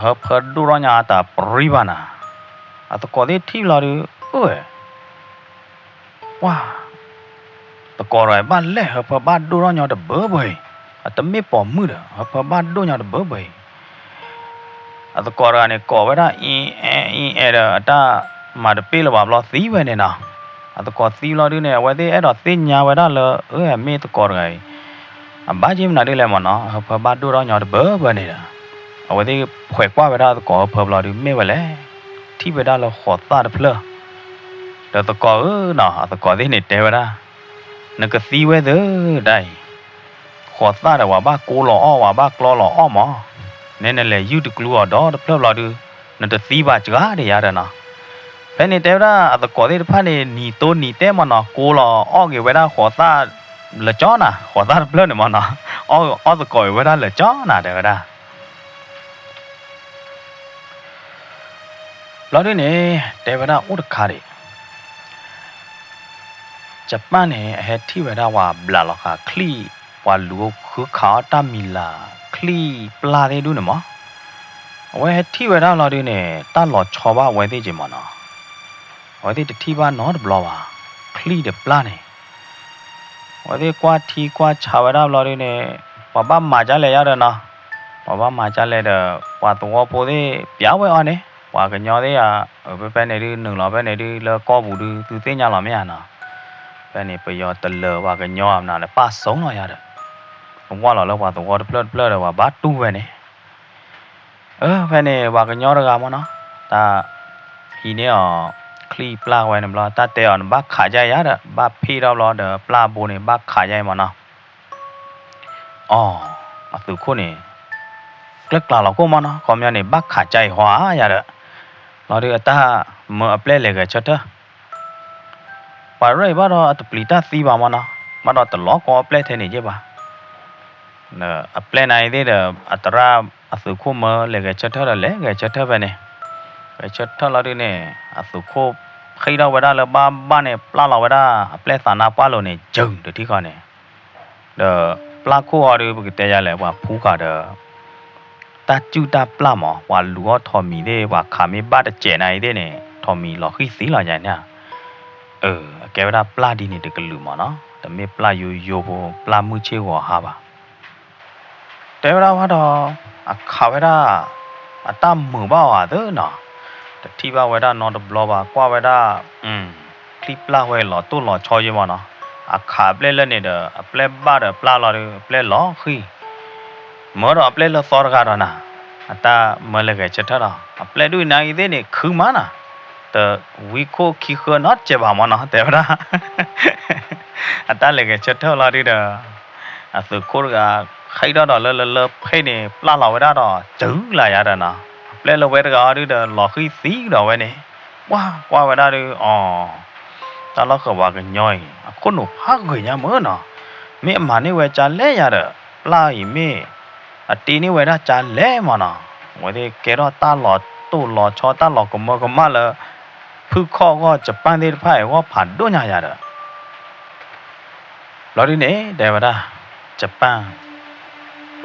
ဟၢဖၢဒိၣ်ထီၣ်ညါအတၢ်ပြံဘၣ်နၤ, အသကိးသ့ၣ်ထံၣ်လီၤဒု အၢ ပှၤ သကိးတဂၤအံၤဘၣ်လဲၣ် ဟၢဖၢဘၣ်ဒိၣ်ထီၣ်ညီတဘၢဘၢအံၤ, အတမ့ၢ်ပိာ်မုၣ်ဒီး ဟၢဖၢဘၣ်ဒိၣ်ညီတဘၢဘၢအံၤ. အသကိးတဂၤန့ၣ် ကိးဝဲဒၣ်အံၤအဲၣ်အံၤအဲၣ်ဒီး အတၢ်မၤတပ့ၢ်လၢၤဘၣ်ဘျီသံဝဲန့ၣ်နီၤ. အသကိးသံလီၤဒုန့ၣ် အဝဲသ့ၣ်အဲၣ်ဒိးသ့ၣ်ညါဝဲဒၣ်လၢ အၢ မ့ၢ်သကိးတဂၤအံၤ အဘၣ်က့မနုၤဒ်လဲၣ်မးနီၤ, ဟၢဖၢဘၣ်ဒိၣ်ထီၣ်ညီတဘၢဘၢန့ၣ်ဒီး အဝဲသ့ၣ်ဖှဲးကွၢ်ဝဲဒၣ်သကိးဟၢဖၢဘျီဒု မ့ၢ်ဝဲလဲၣ်, ထံၣ်ဝဲဒၣ်လၢဃိးသၣ်တဖျၢၣ်, ဒီးသကိးဧၢနီၤ အသကိးသ့ၣ်န့ၣ်တဲဝဲဒၣ်, နကသံဝဲသၢဒၣ်အံၤ, ဃိးသၣ်ဒီးပှၤဘၣ်ကိးလီၤအီၣ် ပှၤဘၣ်ကျီလီၤအီၣ်မး, နဲနလဲၤယုၢ်တကျူအီၤဒီတဖျၢၣ်ဘျီဒု နတသံဘၣ်စှၤဒံးယၤဒီးနီၤ. ဖဲန့ၣ်တဲဝဲဒၣ်အသကိးသ့ၣ်တဖၣ်န့ၣ် နံၤတိနံၤတဲမးနီၤ ကိးလီၤအီၣ်က့ၤဝဲဒၣ်ဃိးသၣ်လၢကၠီနၤ, ဃိးသၣ်တဖျၢၣ်န့ၣ်မးနီၤ, အီၣ်သကိးက့ၤဝဲဒၣ်လၢကၠီနၤ တဲဝဲဒၣ်. ဘျီဒုန့ၣ် တဲဝဲဒၣ်အိၣ်တခါဒံး ယပၣ်န့ၣ် အဟဲထံၣ်ဝဲဒၣ်ပှၤဘျးလီၤဃာ်ချံၣ်, ပှၤလူၤဃုခးအီၣ်တၢ်မံၤလၤ ချံၣ်ပျၢ်သ့ၣ်ဒုန့ၣ်မး, အဝဲဟဲထံၣ်ဝဲဒၣ်လီၤဒုန့ၣ် တၢ်လီၤဆီဘၣ်အဝဲသ့ၣ်က့ၤမးနီၤ, အဝဲသ့ၣ်တထံၣ်ဘၣ်နီတဘျီဘၣ်, ချံၣ်ဒီးပျၢ်န့ၣ် အဝဲသ့ၣ်ကွၢ်ထံကွၢ်ဆးဝဲဒၣ်ဘျီဒုန့ၣ် ပှၤဘၣ်မၤကလဲၣ်ယါဒီးနီၤ, ပှၤဘၣ်မၤကလဲၣ်ဒီး ပှၤသဝီဖိသ့ၣ်ပျးဝဲအီၤန့ၣ် ပှၤကညီသ့ၣ်ဧါ, ဖဲဖဲန့ၣ်ဒု နုာ်လီၤဖဲန့ၣ်ဒု လၢကီၢ်ပူၤဒု သုသ့ၣ်ညါလီၤမ့ၢ်ဧါနီၤ, ဖဲန့ၣ်ပယီၤတလၢၤပှၤကညီအမနုၤလၢပၢ်စိလီၤယါဒီး ဝၢ်လီၤလၢပှၤသဝီတဖျၢၣ်တဖျၢၣ်ဒီး ပှၤဘၣ်တူၢ်ဝဲန့ၣ် အၢ ဖဲန့ၣ် ပှၤကညီတဂၤမးနီၤ, တၢ်ဟံးန့ၢ်အီၤ ချံၣ်ပျၢ်ဝဲန့ၣ်ဘျီ တၢ်တဲအီၤန့ၣ် ဘၣ်ခးယါယါဒီး ဘၣ်ဖ့ၣ်ထီၣ်ဘျီဒီး ပျၢ်ဘိန့ၣ် ဘၣ်ခးယါအံၤမးနီၤ. အီၤ အသုးခိၣ်န့ၣ် ကျဲၣ်ကျါလီၤခိၣ်မးနီၤ, ခီပညီန့ၣ် ဘၣ်ခးကါအံၤဟီဧါယါဒီး လီၤဒုးအတၢ်မၢအပျဲၢ်လဲၤဂဲၤဆၢထၢၣ် ပှၤရဲၣ်အံၤဘၣ်ဒီးအတပျံၤတၢ်သံဘၣ်မးနီၤ, ဘၣ်ဒီးတလီၤကီအပျဲၢ်ထဲန့ၣ်က့ၢ်ဘၣ်. အပျဲၢ်နၤအံၤသ့ၣ်ဒီး အသရၣ်အသုးခိၣ်မၢလဲၤဂဲၤဆၢထၢၣ်ဒီး လဲၤဂဲၤဆၢထၢၣ်ဖဲန့ၣ်, ဂဲၤဆၢထၢၣ်လီၤဒုန့ၣ် အသုးခိၣ်ဖှံထီၣ်ဝဲဒၣ်လၢဘၣ်ဘၣ်န့ၣ် ပျၢ်လီၤဝဲဒၣ်အပျဲၢ်သးနါပှၢ်လိၤန့ၣ် ယုၢ်တထံၣ်ဃီန့ၣ် ဒီးပျၢ်ခိၣ်အီၤဒု ပကတဲယၤလဲၣ် ပှၤဖူဃာ်ဒီး တၢ်စုၣ်တၢ်ပျၢ်မး ပှၤလူၤအီၣ်ထိးမံၤသ့ၣ် ပှၤခးမ့ၢ်ဘၣ်တစဲးနၤအံၤသ့ၣ်န့ၣ် ထိးမံၤလီၤဃံၢ်သံလီၤယါန့ၣ်ဧါ. အကဲဝဲဒၣ်ပျၢ်ဒ်န့ၣ်တကလုာ်မးနီၤ, တမ့ၢ်ပျၢ်ယိယိဖိ ပျၢ်မုၢ်ဆ့ၣ်ဂီၤဟါဘၣ်. တဲဝဲဒၣ်ဝဲဒီး အခးဝဲဒၣ် အတၢ်မုာ်ဘၣ်အီၤသ့နီၤ, တထံၣ်ဘၣ်ဝဲဒၣ်နီတဘျီဘၣ် ကွၢ်ဝဲဒၣ် ချံပျၢ်ဝဲလီၤတိၢ်လီၤဆီယဲမးနီၤ, အခးအပျဲၢ်လၢန့ၣ်ဒီး အပျဲၢ်ဘၣ်ဒီးပျၢ်လီၤဒီး အပျဲၢ်လီၤဃံၤ, မၢဒီးအပျဲၢ်လၢသီတဂၤဒီးနၤ, အတၢ်မၢလဲၤဂဲၤဆၢထၢၣ်ဒီး အပျဲၢ်ဒုၣ်အံၤနၤအံၤသ့ၣ်န့ၣ် ခုမးနၤ, တဝံခိၣ်ခံဃၢနီတစဲးဘၣ်မၢ်နီၤ တဲဝဲဒၣ်. အတၢ်လဲၤဂဲၤဆၢထၢၣ်လီၤဒုဒီး အသုးခိၣ်တဂၤ ဃံးထီၣ်ဒီးလၢလၢလၢဖဲန့ၣ် ပျၢ်လီၤဝဲဒၣ်ဒီး စုၤလၢ်ယၤဒီးနီၤ, အပျဲၢ်လၢဝဲတဂၤအီၤဒုဒီး လီၤဃံၤသံဒီးဝဲန့ၣ်, ပှၢ်ကွၢ်ဝဲဒၣ်ဒု အီၤ တၢ်လီၢ်ဃၢၤပှၤကညီအံၤ အခိၣ်နူာ်ဖးဂ့ၤညါမၢ်နီၤ, မ့ၢ်အမၤန့ၢ်ဝဲကၢလဲၣ်ယၤဒီး ပျၢ်အံၤမ့ၢ် အတ့န့ၢ်ဝဲဒၣ်ကၢလဲၣ်မၢ်နီၤ, အဝဲသ့ၣ်ကဲထီၣ်တၢ်လီၤတိၢ်လီၤဆီ တၢ်လီၤကမၢကမၣ်လၢ ဖုၣ်ခီၣ်အဂီၢ် Japan သ့ၣ်တဖၣ်အံၤအဂီၢ်ဖးဒိၣ်ညါယၤဒီး ဘျီဒုန့ၣ် တဲဝဲဒၣ် Japan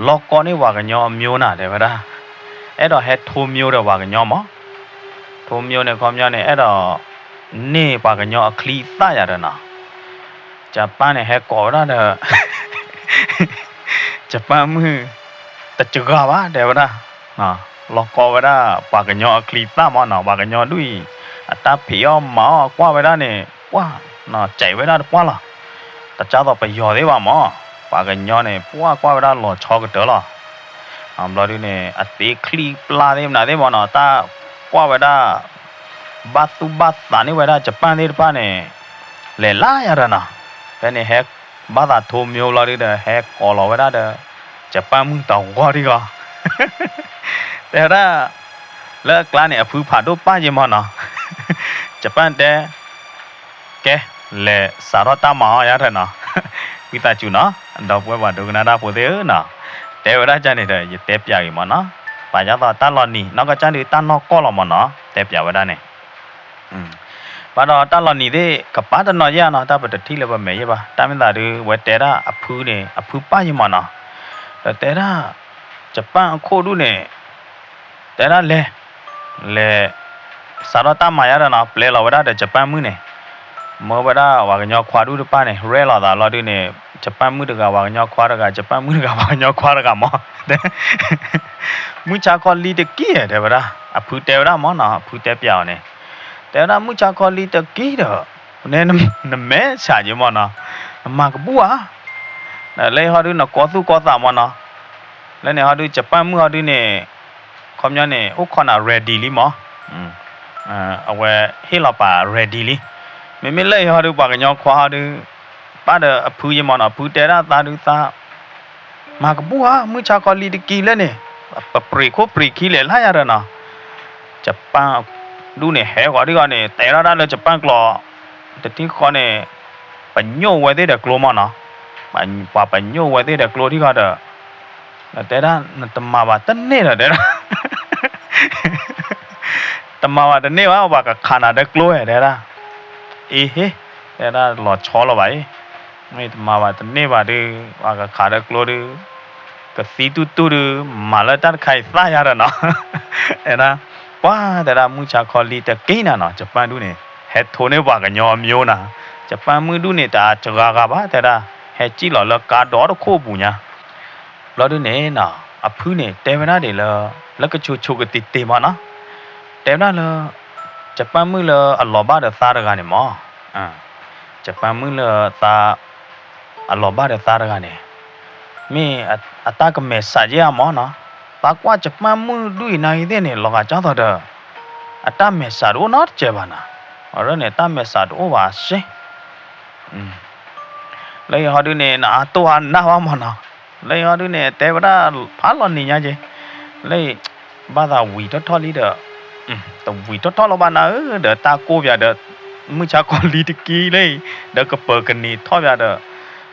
လီၢ်ကီန့ၢ်ပှၤကညီအမျိုးနၤ တဲဝဲဒၣ်, အဲၣ်ဒိးဟဲထိမျိုးဒီးပှၤကညီမး, ထိမျိုးန့ၣ် ခီပညီန့ၣ် အဲၣ်ဒိးန့ၢ်ပှၤကညီအချံအသၣ်ယၤဒီးနီၤ, Japan န့ၣ် ဟဲကိးဝဲဒၣ်ဒီး Japan မုၣ် တစှၤဘၣ် တဲဝဲဒၣ်, လီၢ်ကီဝဲဒၣ် ပှၤကညီအချံအသၣ်မးနီၤ, ပှၤကညီဒုၣ်အံၤ အတၢ်ဖံးအီၣ်မၤအီၣ်ကွၢ်ဝဲဒၣ်န့ၣ် ပှၢ် နီၤ စဲးဝဲဒၣ်တပှၢ်လီၤ, တကၢ်သိးပယီၤသ့ၣ်ဘၣ်မး, ပှၤကညီန့ၣ် ပှၢ်ကွၢ်ဝဲဒၣ်လီၤဆီကတၢၢ်လီၤ, ဘျီဒုန့ၣ် အတ့ချံပျၢ်သ့ၣ်မနုၤသ့ၣ်မးနီၤ, တၢ်ကွၢ်ဝဲဒၣ် ဘၣ်သူၣ်ဘၣ်သးန့ၢ်ဝဲဒၣ် Japan သ့ၣ်တဖၣ်န့ၣ် လဲၤလၢယၤဒီးနီၤ, ဖဲန့ၣ်ဟဲ ဘၣ်သးထိမျိုးဘျီဒုဒီး ဟဲကိးလီၤဝဲဒၣ်ဒီး Japan မုၣ်တဂီၢ်ဒံးဂီၢ် တဲဝဲဒၣ် လၢအကျါန့ၣ် အဖုဖးဒိၣ်ပၢ်ယ့မးနီၤ, Japan တဲ ကဲ လဲၤစးထီၣ်တၢ်မၤအီၣ်ယၤထၢၣ်နီၤ, ဝံသးစူၤနီၤ ဒီပုၢ်ဝဲၢ်ပှၤဒိကနၣ်တၢ်ဖိသ့ၣ်ဧၢနီၤ, တဲဝဲဒၣ်ကၢ်န့ၣ်ဒီး ယတဲပျးဂ့ၤမးနီၤ, ပာ်ယါသီတၢ်လီၤနံၤ နီၢ်ကစၢ်ဒုးတၢ်နီၢ်ကီၢ်လီၤမးနီၤ တဲပျးဝဲဒၣ်န့ၣ် ဘၣ်ဒီးတၢ်လီၤနံၤသ့ၣ် ကပၤတနီၤယဲၢ်နီၤ, တၢ်ပတထံၣ်လၢပမဲာ်ယဲၢ်ဘၣ်, တၢ်မ့ၢ်သးဒုး ဝဲတဲဒၣ်အဖုန့ၣ် အဖုပၢ်ယ့မးနီၤ, ဒီးတဲဒၣ် Japan အခိၣ်ဒူၣ်န့ၣ် တဲဒၣ်လဲၤ လဲၤ စးထီၣ်တၢ်မၤယါဒီးနီၤ, ပျဲလီၤဝဲဒၣ်ဒီး Japan မုၣ်န့ၣ်, မၢဝဲဒၣ်ပှၤကညီခွါဒူၣ်တဖၣ်န့ၣ် ရဲၣ်လီၤသးလီၤဒုန့ၣ်, Japan မုၣ်တဂၤ ပှၤကညီခွါတဂၤ, Japan မုၣ်တဂၤ ပှၤကညီခွါတဂၤမး မုၢ်ဆါခီလံတကံၢ် တဲဝဲဒၣ်, အဖုတဲဝဲဒၣ်မးနီၤ, အဖုတဲပျးအီၤန့ၣ်, တဲဝဲဒၣ်မုၢ်ဆါခီလံတကံၢ်ဒီး နဲ နမဲာ်ဆှးယ့မးနီၤ, နမၤကဘူၣ်ဧါ, လၢဟီဒု နကီသူၣ်ကီသးမးနီၤ, လၢန့ၣ်ဟီဒု Japan မုၣ်ဟီဒုန့ၣ် ခီပညီန့ၣ် အိၣ်ခိးနၤ ready လံမး, အဝဲဟ့ၣ်လီၤပာ် ready လံ, မ့မ့ၢ်လၢအံၤဟီဒု ပှၤကညီခွါဟီဒု ပၢ်ဒီးအဖုယ့မးနီၤ, အဖုတဲဒၣ်သးဒုသး မၤကဘူၣ်ဧါ, မုၢ်ဆါခီလံတကံၢ်လၢန့ၣ်, ပပြံးခိၣ်ပြံးခံလဲၤလၢယၤဒီးနီၤ, Japan ဒူၣ်န့ၣ် ဟဲဃီၤဒံးဃီၤန့ၣ် တဲထီၣ်ဒၣ်လၢ Japan ကျိာ်, တထံၣ်ဃီန့ၣ် ပညိၣ်ဝဲသ့ၣ်ဒီးကျိမးနီၤ, ပှၤပညိၣ်ဝဲသ့ၣ်ဒီးကျိထံၣ်ဃီဒီး တဲဒၣ် နတမၤဘၣ်တန့ၢ်ဒီး တဲဒၣ် တမၤဘၣ်တန့ၢ်ဘၣ် ပှၤကခးနၤဒီးကျိဧါ တဲဒၣ်, အ့ဟ့ တဲဒၣ်လီၤဆီလီၤဘၣ်အံၤ, မ့ၢ်တမၤဘၣ်တန့ၢ်ဘၣ်ဒုး ပှၤကခးဒီးကျိဒုး ကသံတူၢ်တူၢ်ဒုး မၤလၢတၢ်တခါအံၤသၣ်ယၤဒီးနီၤ, တဲဒၣ် ပှၤတဲဒၣ်မုၢ်ဆါခီလံတကံၢ်နၤနီၤ Japan ဒူၣ်န့ၣ် ဟဲထိန့ၢ်ပှၤကညီအမျိုးနၤ, Japan မုၣ်ဒူၣ်န့ၣ် တစှၤဂၤဘၣ် တဲဒၣ် ဟဲစံၣ်လီၤလၢကါဒီတခိၣ်အပူၤညါ ဘျီဒုန့ၣ်နီၤ အဖုန့ၣ် တဲဝဲဒၣ်ဒ်လၢ လၢကဆိးဆိးကတ့ၤတ့ၤမးနီၤ, တဲဝဲဒၣ်လၢ Japan မုၣ်လၢအလီၤဘၣ်ဒီးသါတဂၤန့ၣ်မး, Japan မုၣ်လၢသါ အလီၤဘၣ်ဒီးသါတဂၤန့ၣ် မ့ၢ်အတၢ်ကမဲာ်ဆှးက့ဧါမးနီၤ, သးကွၢ် Japan မုၣ်ဒူၣ်အံၤနာ်ဂ့ၤသ့ၣ်န့ၣ် လီၤဂာ်ကၢ်သိးဒီး အတၢ်မဲာ်ဆှးတအိၣ်နီတစဲးဘၣ်နီၤ, အရၢန့ၣ် တၢ်မဲာ်ဆှးတအိၣ်ဘၣ်စ့ လၢအံၤဟီဒုန့ၣ် နအါတိၢ်အါနၢ်ဘၣ်မးနီၤ, လၢအံၤဟီဒုန့ၣ် တဲဝဲဒၣ်ဖးလီၤနံၤညါက့ၤ, လၢအံၤ ဘၣ်သးဝံၤထီၣ်ထီၣ်လံဒီး တဝံၤထီၣ်ထီၣ်လီၤဘၣ်နၤဧၢ, ဒီးတၢ်ကိၢ်ပၠးဒီး မုၢ်ဆါခီလံတကံၢ်လၢအံၤ ဒီးကပၢၤကန့ၢ်ထီၣ်ပၠးဒီး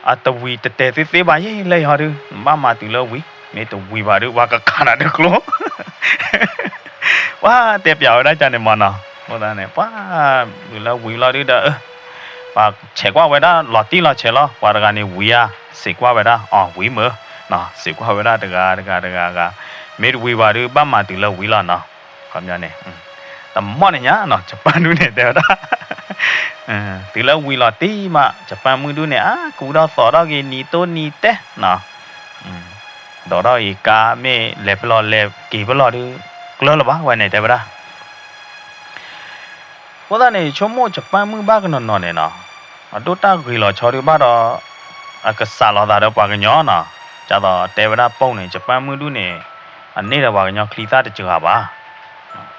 အတဝံၤတတဲာ်သ့သ့ဘၣ်ယဲ လၢအံၤဟီဒု ဘၣ်မၤတုၤလၢဝံၤ မ့ၢ်တဝံၤဘၣ်ဒု ပှၤကခးနၤဒီးကျိ ပှၤတဲပျးဝဲဒၣ်ကန့ၣ်မးနီၤ, အဃိသတးန့ၣ် ပှၤ တုၤလၢဝံၤလီၤဒုဒီး ပှၤဆဲးကွၢ်ဝဲဒၣ်လီၤတံၢ်လီၤဆဲးလီၤ, ပှၤတဂၤန့ၣ်ဝံၤဧါ, စံးကွၢ်ဝဲဒၣ် အီၤ ဝံၤမုာ်, စံးကွၢ်ဝဲဒၣ်တဂၤတဂၤတဂၤဂၤ, မ့ၢ်တဝံၤဘၣ်ဒု ဘၣ်မၤတုၤလၢဝံၤလီၤနီၤ, ခီပညီန့ၣ် တမီၢ်န့ၣ်ညါနီၤ Japan ဒူၣ်န့ၣ် တဲဝဲဒၣ် တုၤလၢဝံၤလီၤတံၢ်မး Japan မုၣ်ဒူၣ်န့ၣ် အါ ကူထီၣ်သီထီၣ်က့ၤ နံၤတိၢ်နံၤတဲနီၤ, ဒိးထီၣ်အံၤကါ မ့ၢ်လဲၤဖဲလီၤလဲၤက့ၤဖဲလီၤဒု ကျၢၤလၢၤဘၣ်ဝဲန့ၣ် တဲဝဲဒၣ် အဃိသတးန့ၣ် ဆိကမိၣ် Japan မုၣ်ဘၣ်ကနီၤနီၤန့ၣ်နီၤ, အဒိၣ်တၢ်ဂ့ၤလီၤဆီဒုးဘၣ်ဒီး အကစးလီၤသးဒီးပှၤကညီနီၤ. ဒ်သိးတဲဝဲဒၣ်ပိၢ်န့ၣ် ယပၢ်မုၣ်ဒုၣ်န့ၣ် အန့ၢ်ဒီးပှၤကညီချံသၣ်တစှၤဘၣ်.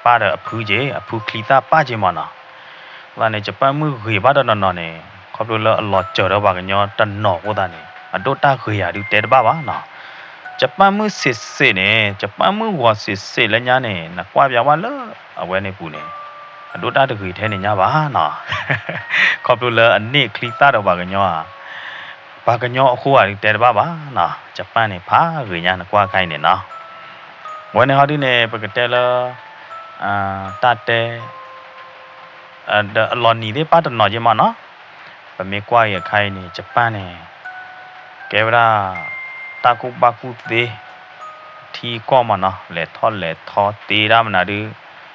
ပၢ်ဒီးအဖုက့ၤ အဖုချံသၣ်ပၢ်က့ၤမးနီၤ. အဃိသတးန့ၣ် ယပၢ်မုၣ်ဂ့ၤဘၣ်တနီၤနီၤန့ၣ် ခီဖျိလၢအလီၤစၢၤဒီးပှၤကညီတနီၤအဃိသတးန့ၣ် အဒိၣ်တၢ်ဂ့ၤယၤဒုးတဲတဘၣ်ဘၣ်နီၤ. ယပၢ်မုၣ်စ့းစ့းန့ၣ် ယပၢ်မုၣ်ဂီၤစ့းစ့းလၢညါန့ၣ် နကွၢ်ပၠးဝဲလၢအဝဲန့ၣ်ပူၤန့ၣ် အဒိၣ်တၢ်တဂ့ၤထဲန့ၣ်ညါဘၣ်နီၤ. ခီဖျိလၢအန့ၢ်ချံသၣ်ဒီးပှၤကညီဧါ, ပှၤကညီအဃိဧါဒုးတဲတဘၣ်ဘၣ်နီၤ. ယပၢ်န့ၣ်ဖးဂ့ၤညါ နကွၢ်ခဲအံၤန့ၣ်နီၤ. ဝဲန့ၣ်ဟီဒုန့ၣ် ပကတဲလၢ တၢ်တဲ ဒီးအလီၤနံၤသ့ၣ်ပၢ်တနီၤက့ၤမးနီၤ. ပမ့ၢ်ကွၢ်က့ၤအခါအံၤန့ၣ် ယပၢ်န့ၣ် ကဲဝဲဒၣ် တၢ်ကူၣ်ဘၣ်ကူၣ်သ့ ထံကီၢ်မးနီၤ, လဲၤထီၣ်လဲၤထီသ့ဒၣ်မနုၤဒုး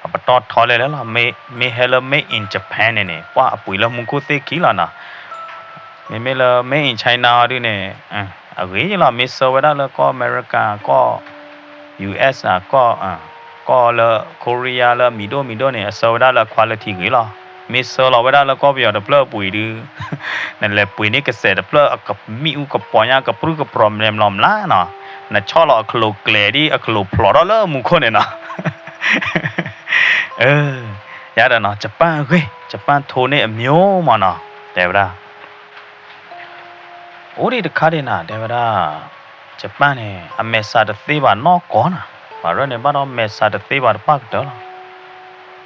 အပတီၢ်ထီလဲၣ်လဲၣ်လီၤ. မ့ၢ်ဟဲလၢ made in Japan န့ၣ်န့ၣ် ပှၢ်အပှ့ၤလၢမူခိၣ်သ့ၣ်ခံလီၤနီၤ. မ့မ့ၢ်လၢ made in China အီၤဒုန့ၣ် အဂ့ၤလီၤ. မ့ၢ်ဆှၢဝဲဒၣ်လၢကီၢ်အမဲရကၤ ကီၢ် ယူၣ်အ့ၣ် အကီၢ် ကီၢ်လၢ Korea လၢမံၤဒိၣ်မံၤဒိၣ်န့ၣ် အဆှၢဝဲဒၣ်လၢ quality ဂ့ၤလီၤ. မ့ၢ်ဆှၢလီၤဝဲဒၣ်လၢကီၢ်ပယီၤတဖျၢၣ်အပှ့ၤဒုး နလဲၤပှ့ၤန့ၢ်ကစဲးတဖျၢၣ် အကမံၣ်အူကပီၤညါ ကပြုၢ်ကပြီၤမနုၤမနုၤနီၤ, နဆီၣ်လီၤအချိၣ်ကျဲၤဒ်အချိၣ်ဖျိးထီၣ်လၢမူခိၣ်န့ၣ်နီၤ. ယၤဒီးနီၤ ယပၢ်ဂ့ၤ ယပၢ်ထိန့ၢ်အမျိုးမးနီၤ တဲဝဲဒၣ် အိၣ်ဒံးတခါဒံးနၤ တဲဝဲဒၣ် ယပၢ်န့ၣ် အမဲာ်ဆှးတသ့ဘၣ်နီၢ်ကီၢ်နၤ, ပှၤရၢၢ်န့ၣ်ဘၣ်ဒီးမဲာ်ဆှးတသ့ဘၣ်တပၣ်ကတၢၢ်လီၤ.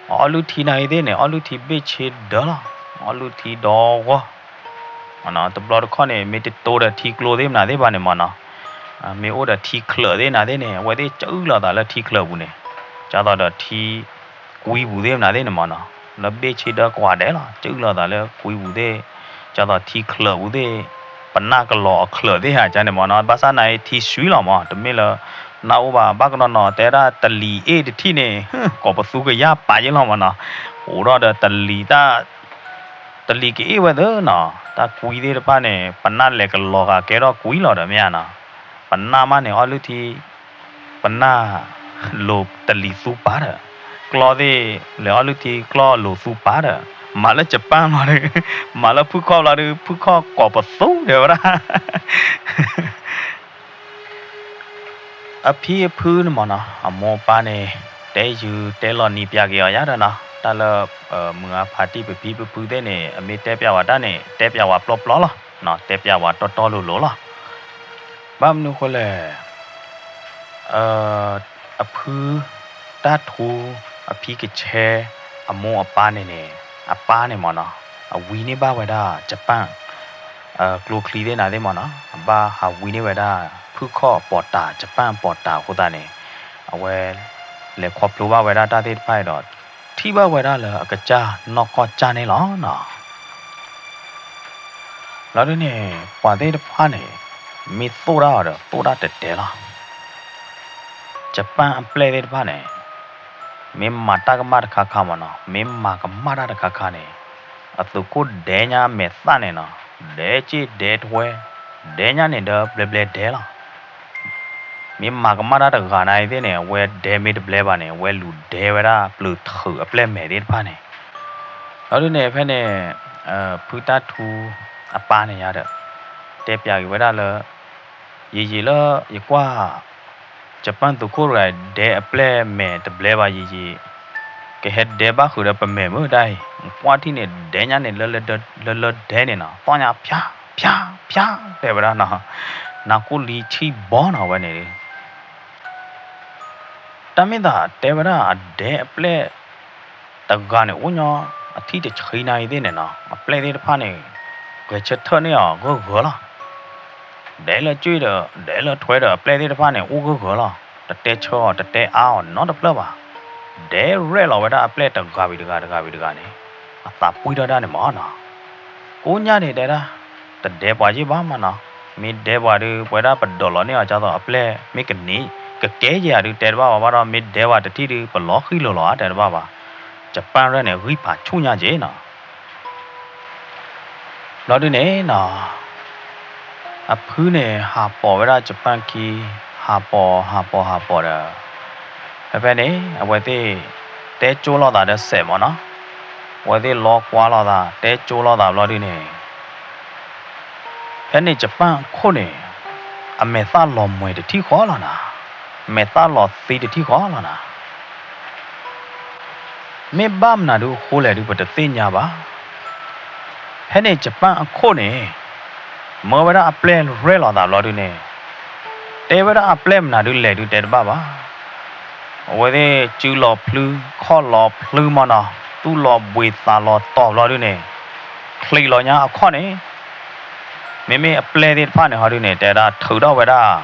အအီလုၢ်ထံနၤအံၤသ့ၣ်န့ၣ် အီလုၢ်ထံဘ့ၣ်ဆ့ဒၢလီၤ, အီလုၢ်ထံဒီဂီၢ် တဘျီတခီၣ်န့ၣ် မ့ၢ်တတိၤဒီးထံကျိသ့ၣ်မနုၤသ့ၣ်ဘၣ်န့ၣ်မးနီၤ, မ့ၢ်အိၣ်ဒီးထံချၢးသ့ၣ်မနုၤသ့ၣ်န့ၣ် အဝဲသ့ၣ်ကၠူလိာ်သးလၢထံချၢးပူၤန့ၣ်, ဒ်သိးဒီးထံကွံပူၤသ့ၣ်မနုၤသ့ၣ်န့ၣ်မးနီၤ, လၢဘ့ၣ်ဆ့ဒၢကွၢ်ဒဲးလီၤ ကၠူလိာ်သးလၢကွံပူၤသ့ၣ်, ဒ်သိးထံချၢးပူၤသ့ၣ်, ပနၢ်ကလီၤအချၢးသ့ၣ်ဧါန့ၣ်မးနီၤ, ဘၣ်ဆၣ်နၤအံၤထံဆှံလီၤမး တမ့ၢ်လၢ နၢ်အိၣ်ဘၣ် ဘၣ်ကနီၤနီၤ တဲဒၣ်တလံၤအ့ၣ်တထံၣ်န့ၣ် ကိးပသူကယၢ်ပာ်ယ့ၢ်လီၤမးနီၤ, အိၣ်ဒီးဒီးတလံၤတၢ် တလံၤကအ့ၣ်ဝဲသ့နီၤ, တၢ်ကွံသ့ၣ်တဖၣ်န့ၣ် ပနၢ်လဲၤကလီၤဂာ်ကဲထီၣ်ကွံလီၤဒီးမ့ၢ်ဧါနီၤ, ပနၢ်မးန့ၣ်အီလုၢ်ထံ, ပနၢ်လိၤတလံၤသူပၢ်ဒီး, ကျီသ့ၣ်လဲၤအီလုၢ်ထံကျီလိၤသူပၢ်ဒီး, မၤလၢယပၢ်ဘျီဒီး, မၤလၢဖုခီၣ်ဘျီဒီး ဖုခီၣ်ကိးပသူတဲဝဲဒၣ် အဖံအဖုန့ၣ်မးနီၤ အမိၢ်အပၢ်န့ၣ် တဲယုာ်တဲလီၤနံၤပၠးက့ၤအီၤယၤဒီးနီၤ, တၢ်လၢ မုၢ်အါဖးတံၢ်ပဖံပဖုသ့ၣ်န့ၣ် အမ့ၢ်တဲပၠးဝဲတၢ်န့ၣ် တဲပၠးဝဲပျီပျီလီၤ, တဲပၠးဝဲတီတီလိၤလိၤလီၤ. ဘၣ်မနုၤဃိလဲၣ် အဖုတၢ်ထူ အဖံကဆဲ အမိၢ်အပၢ်န့ၣ်န့ၣ် အပၢ်န့ၣ်မးနီၤ အဝံန့ၢ်ဘၣ်ဝဲဒၣ် ယပၢ် ကျိချံသ့ၣ်နၤသ့ၣ်မးနီၤ အဘၣ်ဟးဝံန့ၢ်ဝဲဒၣ် ဖုခီၣ်ပီၤတၢ် ယပၢ်ပီၤတၢ်အဃိသတးန့ၣ် အဝဲ လဲၤခီဖျိဘၣ်ဝဲဒၣ်တၢ်သ့ၣ်တဖၣ်အံၤဒီး ထံၣ်ဘၣ်ဝဲဒၣ်လၢအကစၢ်နီၢ်ကီၢ်ကၢ်န့ၣ်လီၤနီၤ. လီၤဒုန့ၣ် ပှၤသ့ၣ်တဖၣ်န့ၣ် မ့ၢ်သိၣ်တၢ်အီၤဒီး သိၣ်တၢ်တတဲလီၤ. ယပၢ်အပျဲၢ်သ့ၣ်တဖၣ်န့ၣ် မ့ၢ်မၤတၢ်ကမၣ်တခါခါမးနီၤ မ့ၢ်မၤကမၣ်တၢ်တခါခါန့ၣ် အသုးခိၣ်ဒဲညါအမဲာ်သၣ်န့ၣ်နီၤ ဒဲက့ၣ်ဒဲထွဲ ဒဲညါန့ၣ်ဒီးဘျဲဘျဲဒဲလီၤ. မ့ၢ်မၤကမၣ်တၢ်တဂၤနၤအံၤသ့ၣ်န့ၣ် အဝဲဒဲမ့ၢ်တဘျဲဘၣ်န့ၣ် အဝဲလူၤဒဲဝဲဒၣ်ပျုၤထုးအပျဲၢ်မဲာ်သ့ၣ်တဖၣ်န့ၣ် လီၤဒုန့ၣ် ဖဲန့ၣ် ဖုတၢ်ထူအပၢ်န့ၣ်ယၤဒီး တဲပၠးက့ၤဝဲဒၣ်လၢ ယယံာ်လၢယကွၢ် ယပၢ်သုးခိၣ်တဂၤ ဒဲအပျဲၢ်မဲာ်တဘျဲဘၣ်ယံာ်ယံာ် ကဟဲဒဲဘၣ်ဃုာ်ဒီးပမဲာ်မုၢ်ဒၣ်အံၤ ကွၢ်ထံၣ်န့ၣ် ဒဲညါန့ၣ် လၢလၢဒဲန့ၣ်နီၤ သီၣ်ညါဖၠါ ဖၠါ ဖၠါ တဲဝဲဒၣ်နီၤ နၢ်ကိၣ်လံဆံၣ်ဘီနီၤဝဲန့ၣ် တၢ်မ့ၢ်သးတဲဝဲဒၣ်အဒဲအပျဲၢ် တဂၤန့ၣ် အိၣ်ညီအထံၣ်တဆံနၤအံၤသ့ၣ်န့ၣ်နီၤ အပျဲၢ်သ့ၣ်တဖၣ်န့ၣ် ဂဲၤဆၢထၢၣ်န့ၢ်အီၤဂၢၢ်ဂၢၢ်လီၤ. ဒဲလၢကၠ့ၣ်ဒီး ဒဲလၢထွဲဒီးအပျဲၢ်သ့ၣ်တဖၣ်န့ၣ် အိၣ်ဂၢၢ်ဂၢၢ်လီၤ. တတဲဆၢအီၤ တတဲအါအီၤနီတဖျၢၣ်ဘၣ်. ဒဲရဲၣ်လီၤဝဲဒၣ်အပျဲၢ်တဂၤဝံၤတဂၤတဂၤဝံၤတဂၤန့ၣ် အသးပှံၢ်ထီၣ်ဒၣ်န့ၣ်မးနီၤ ကိးညါန့ၣ်တဲဒၣ် တဒဲပှၤယ့ၢ်ဘၣ်မးနီၤ, မ့ၢ်ဒဲပှၤဒုး ပဝဲဒၣ်ပဒိးလီၤန့ၢ်အီၤ ဒ်သိးအပျဲၢ် မ့ၢ်ကန့ၢ် ကကဲယဲၢ်ဧါဒုးတဲတဘၣ်ဘၣ်ဘၣ်ဒီး မ့ၢ်ဒဲပှၤတထံၣ်ဒုး ပလီၤဃံလိၤလီၤဧါတဲတဘၣ်ဘၣ်. ယပၢ်ရဲၣ်န့ၣ် ဂံၢ်ဖးဆူၣ်ညါက့ၤနီၤ ဘျီဒုန့ၣ်နီၤ အဖုန့ၣ် ဟးပိာ်ဝဲဒၣ်ယပၢ်ခံ ဟးပိာ် ဟးပိာ် ဟးပိာ်ဒီး ဖဲဖဲန့ၣ် အဝဲသ့ၣ် တဲကၠိလိာ်သးဒီးစဲးမးနီၤ, အဝဲသ့ၣ်လီၤကွၢ်လိာ်သး တဲကၠိလိာ်သးဘျီဒုန့ၣ် ဖဲန့ၣ် ယပၣ်အခိၣ်န့ၣ် အမဲာ်သၣ်လီၤမှဲၤတထံၣ်ဃီလီၤနၤ, မဲာ်သၣ်လီၤသံတထံၣ်ဃီလီၤနၤ. မ့ၢ်ဘၣ်မနုၤဒုအဃိလဲၣ်ဒု ပတသ့ၣ်ညါဘၣ်. ဖဲန့ၣ် ယပၣ်အခိၣ်န့ၣ် မၢဝဲဒၣ်အပျဲၢ်ရဲၣ်လီၤသးဘျီဒုန့ၣ် တဲဝဲဒၣ်အပျဲၢ်မနုၤဒုလဲၣ်ဒုတဲတဘၣ်ဘၣ်. အဝဲသ့ၣ်စုလီၤဖျု ခီၣ်လီၤဖျုမနီၤ, သူၣ်လီၤဘှံးသးလီၤတီၤဘျီဒုန့ၣ် ချံးလီၤညါအခီၣ်န့ၣ် မ့မ့ၢ်အပျဲၢ်သ့ၣ်တဖၣ်န့ၣ်ဟီဒုန့ၣ် တဲဒၣ်ထုးထီၣ်ဝဲဒၣ်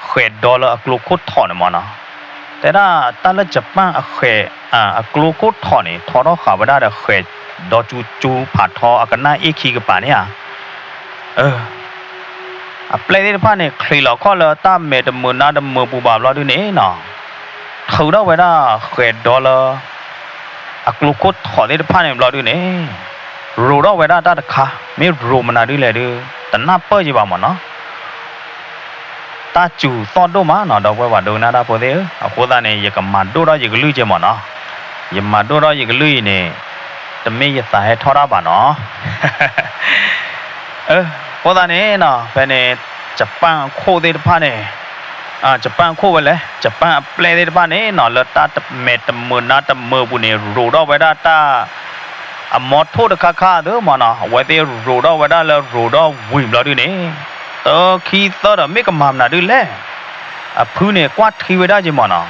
ဃဲၤဒီလၢအကျိခိၣ်ထိးန့ၣ်မနီၤ. တဲဒၣ်တၢ်လၢယပၣ်အဃဲၤ အကျိခိၣ်ထိးန့ၣ် ထီထီၣ်ဃာ်ဝဲဒၣ်ဒီးဃဲၤဒီကၠူကၠူဖးထီအကနၣ်အ့ၣ်ခံကပၤန့ၣ်ဧါ. အပျဲၢ်သ့ၣ်တဖၣ်န့ၣ် ချံးလီၤခီၣ်လၢတၢ်မဲာ်တမုာ်နါတမုာ်ပူၤဘၣ်ဘျီဒုန့ၣ်နီၤ, ထုးထီၣ်ဝဲဒၣ်ဃဲၤဒီလၢ အကျိခိၣ်ထိးသ့ၣ်တဖၣ်န့ၣ်ဘျီဒုန့ၣ် ရိးထီၣ်ဝဲဒၣ်တၢ်တခါ, မ့ၢ်ရိးမနုၤဒုလဲၣ်ဒု တနၢ်ပၢၢ်ယံၤဘၣ်မနီၤ. တၢ်စူၤသီၣ်ဒိၣ်မးနီၤ ဒီပုၢ်ဝဲၢ်ပှၤဒိကနၣ်တၢ်ဖိသ့ၣ်ဧၢ, အဃိသတးန့ၣ် ယကမၤဒိၣ်ထီၣ်ယကလုၢ်က့ၤမနီၤ. ယမၤဒိၣ်ထီၣ်ယကလုၢ်အံၤန့ၣ် တမ့ၢ်ယသးဟဲထီၣ်တၢ်ဘၣ်နီၤ. အဃိသတးန့ၣ်နီၤ ဖဲန့ၣ် ယပၣ်အခိၣ်သ့ၣ်တဖၣ်န့ၣ် ယပၣ်အခိၣ်ဝဲလဲၣ် ယပၣ်အပျဲၢ်သ့ၣ်တဖၣ်န့ၣ်နီၤ လၢတၢ်မဲာ်တမုာ်နါတမုာ်ပူၤန့ၣ် ရိးထီၣ်ဝဲဒၣ်တၢ် အမီထိၣ်တခါခါသ့မနီၤ, အဝဲသ့ၣ်ရိးထီၣ်ဝဲဒၣ်လၢရိးထီၣ်ဝံၤဘျီဒုန့ၣ် တခံသၢဒီးမ့ၢ်ကမၤမနုၤဒုလဲၣ်. အဖုန့ၣ်ကွၢ်ထံဝဲဒၣ်က့ၤမနီ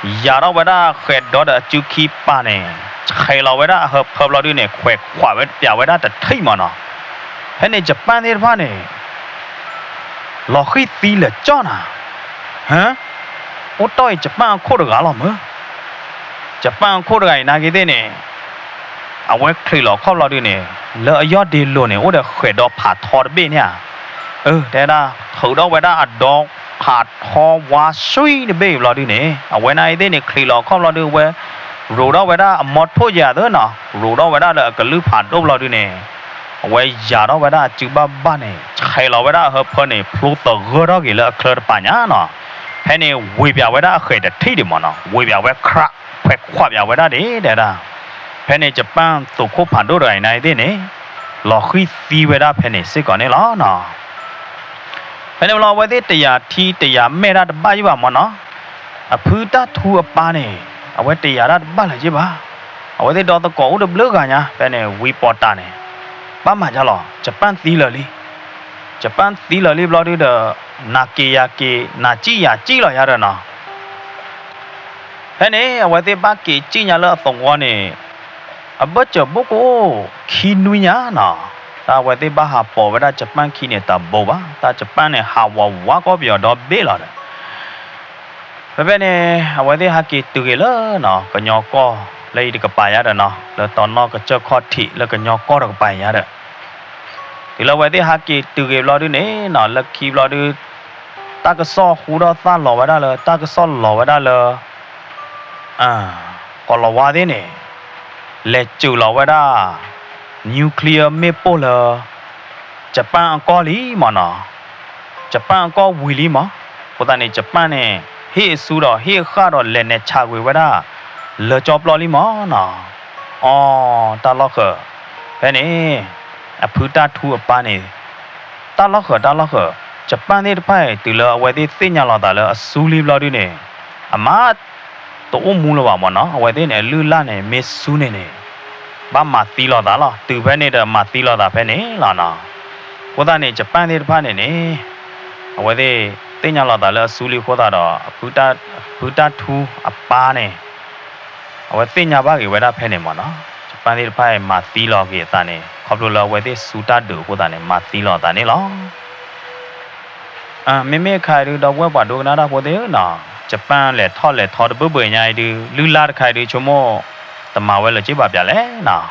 ၤ, ယၤထီၣ်ဝဲဒၣ်ဃဲၤဒီဒီးအစုခံပၤန့ၣ် ဆဲးလီၤဝဲဒၣ်အဟၢဖၢဘျီဒုန့ၣ် ခွဲးခွးဝဲပၠးဝဲဒၣ်တထံၣ်မနီၤ. ဖဲန့ၣ်ယပၣ်သ့ၣ်တဖၣ်န့ၣ် လီၤဃံၢ်သံလၢာ်ကၠီနၤ, ဟၢ အိၣ်တီၢ်အံၤယပၣ်အခိၣ်တဂၤလီၤမၢ်. ယပၣ်အခိၣ်တဂၤအံၤနာ်က့သ့ၣ်န့ၣ် အဝဲချံးလီၤခီၣ်ဘျီဒုန့ၣ် လၢအယီၢ်ဒ့လိၤန့ၣ် အိၣ်ဒီးဃဲၤဒီဖးထီတဘ့ၣ်န့ၣ်ဧါ. အၢ တဲဒၣ် ထုးထီၣ်ဝဲဒၣ်အဒီဖးထီဝါဆှံတဘ့ၣ်ဘျီဒုန့ၣ် အဝဲနာ်က့သ့ၣ်န့ၣ် ချံးလီၤခီၣ်ဘျီဒု အဝဲ ရိးထီၣ်ဝဲဒၣ်အမီထိၣ်ယၤသ့နီၤ, ရိးထီၣ်ဝဲဒၣ်လၢအကလုၢ်ဖးဒိၣ်ဘျီဒုန့ၣ် အဝဲယၤထီၣ်ဝဲဒၣ်အစုဘၣ်ဘၣ်န့ၣ် ဆဲးလီၤဝဲဒၣ်အဟၢဖၢန့ၣ် ဖျိသဂၢၢ်ထီၣ်က့ၤလၢအချၢတပၤညါနီၤ. ဖဲန့ၣ်ဝ့ၤပၠးဝဲဒၣ်အဃဲၤတထံၣ်ဒံးမနီၤ, ဝ့ၤပၠးဝဲ ခွဲးခွးပၠးဝဲဒၣ်ဒံး တဲဒၣ်. ဖဲန့ၣ်ယပၣ်သုးခိၣ်ဖးဒိၣ်တဂၤအံၤနာ်က့သ့ၣ်န့ၣ် လီၤဃံၢ်သံဝဲဒၣ်ဖဲန့ၣ်စ့ၢ်ကီးန့ၣ်လီၤနီၤ. ဖဲန့ၣ်ဘျီအဝဲသ့ၣ်တယာ်ထံတယာ်မဲာ်တၢ်တဘၣ်ယံၤဘၣ်မနီၤ, အဖုတၢ်ထူအပၢ်န့ၣ် အဝဲတယာ်တၢ်တဘၣ်လၢၤယံၤဘၣ်. အဝဲသ့ၣ်ဒီသကိးအိၣ်တဘျုးဂၤညါ ဖဲန့ၣ်ဝံပီၤတၢ်န့ၣ် ဘၣ်မၤယါလီၤ ယပၣ်သံလၢာ်လံ. ယပၣ်သံလၢာ်လံဘျီဒုဒီး နၤက့ၤယၤက့ၤ နၤစံၣ်ယၤစံၣ်လီၤယၤဒီးနီၤ. ဖဲန့ၣ် အဝဲသ့ၣ်ဘၣ်က့ၤစံၣ်ညါလၢအသဝီန့ၣ် အဘၢၣ်စၢၤဘိၣ်ကအိၣ်ခံနွံညါနီၤ, တၢ်အဝဲသ့ၣ်ဘၣ်ဟးပိာ်ဝဲဒၣ်ယပၣ်ခံန့ၣ်တဘိဘၣ်, တၢ်ယပၣ်န့ၣ်ဟးဝးဝးကီၢ်ပယီၤဒီဘ့ၣ်လီၤဒီး ဖဲဖဲန့ၣ် အဝဲသ့ၣ်ဟးက့ၤတုၤက့ၤလၢနီၤ ကညီကီၢ်လၢအံၤတကပၤညါဒီးနီၤ လၢတီနီၢ်ကစၢၢ်ခီၣ်ထံးလၢကညီကီၢ်တကပၤညါဒီး တုၤလၢအဝဲသ့ၣ်ဟးက့ၤတုၤက့ၤဘျီဒုန့ၣ်နီၤ လၢခံဘျီဒု တၢ်ကစီၣ်ဟူထီၣ်သၣ်လီၤဝဲဒၣ်လၢ တၢ်ကစီၣ်လီၤဝဲဒၣ်လၢ ကီၢ်လီၤဝါသ့ၣ်န့ၣ် လဲၤစၢၤလီၤဝဲဒၣ် nuclear မ့ၣ်ပိၢ်လၢ ယပၣ်အကီၢ်လံမးနီၤ, ယပၣ်အကီၢ်ဝံၤလံမး, အဃိသတးန့ၣ် ယပၣ်န့ၣ် ဟ့ၣ်အစုဒီးဟ့ၣ်အဃၣ်ဒီးလဲၤနဲၣ်ဆးကွံာ်ဝဲဒၣ် လၢကၠီပျီလံမးနီၤ, အီ တၢ်လီၢ်ဃၢၤ, ဖဲန့ၣ် အဖုတၢ်ထူအပၢ်န့ၣ် တၢ်လီၢ်ဃၢၤ တၢ်လီၢ်ဃၢၤ, ယပၣ်သ့ၣ်တဖၣ်အံၤ တုၤလၢအဝဲသ့ၣ်သ့ၣ်ညါလီၤသးလၢအစူလံဘျီဒုန့ၣ်, အမါ တအိၣ်မူလၢၤဘၣ်မးနီၤ, အဝဲသ့ၣ်န့ၣ် အလုၢ်အလၢ်န့ၣ် မ့ၢ်စူန့ၣ်န့ၣ်, ဘၣ်မၤသံလီၤသးလီၤ, တုၤဖဲန့ၣ်ဒီးမၤသံလီၤသးဖဲန့ၣ်လီၤနီၤ, အဃိသတးန့ၣ် ယပၣ်သ့ၣ်တဖၣ်န့ၣ်န့ၣ်, အဝဲသ့ၣ်သ့ၣ်ညါလီၤသးလၢအစူလံအဃိသတးဒီး အဖုတၢ်ထူအပၢ်န့ၣ် အဝဲသ့ၣ်ညါဘၣ်က့ၤဝဲဒၣ်ဖဲန့ၣ်မးနီၤ, ယပၣ်သ့ၣ်တဖၣ်အံၤမၤသံလီၤက့ၤအသးန့ၣ် ခီဖျိလၢအဝဲသ့ၣ်စူတၢ်ဒုးအဃိသတးန့ၣ် မၤသံလီၤအသးန့ၣ်လီၤ. မ့မ့ၢ်အခါအံၤဒုး ဒီပုၢ်ဝဲၢ်ပှၤဒိကနၣ်တၢ်ဖိသ့ၣ်ဧၢနီၤ, ယပၣ်လဲၤထီၣ်လဲၤထီတဘၢဘၢညါအံၤဒုး လုၢ်လၢ်တခါအံၤဒုး ဆိကမိၣ် တမၤဝဲလၢၤက့ၤဘၣ်ပၠးလဲၣ်နီၤ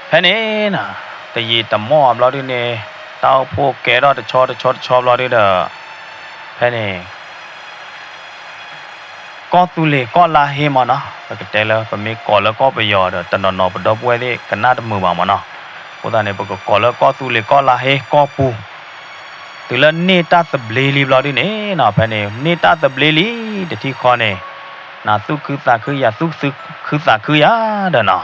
ဖဲန့ၣ်နီၤ, တယံာ်တမီၢ်အဘျီဒုန့ၣ်, တၢ်အိၣ်ဖှိၣ်ကဲထီၣ်တဆီတဆီတဆီဘျီဒုဒီး, ဖဲန့ၣ် ကီၢ်သူလ့ၤကီၢ်လါဟ့မးနီၤ, ပကတဲလၢပမ့ၢ်ကိးလၢကီၢ်ပယီၤဒီး တနီၤနီၤပဒီပုၢ်ဝဲၢ်သ့ၣ်ကနၣ်တမုာ်ဘၣ်မးနီၤ, အဃိသတးန့ၣ် ပကကိးလၢကီၢ်သူလ့ၤကီၢ်လါဟ့ကီၢ်ပူၤ, တုၤလၢန့ၢ်တၢ်သဘျ့လံဘျီဒုန့ၣ်နီၤ, ဖဲန့ၣ် န့ၢ်တၢ်သဘျ့လံ, တထံၣ်ဃီန့ၣ် နသူၣ်ခုသးခုယၤသူၣ်ခုသးခုယၤဒီးနီၤ,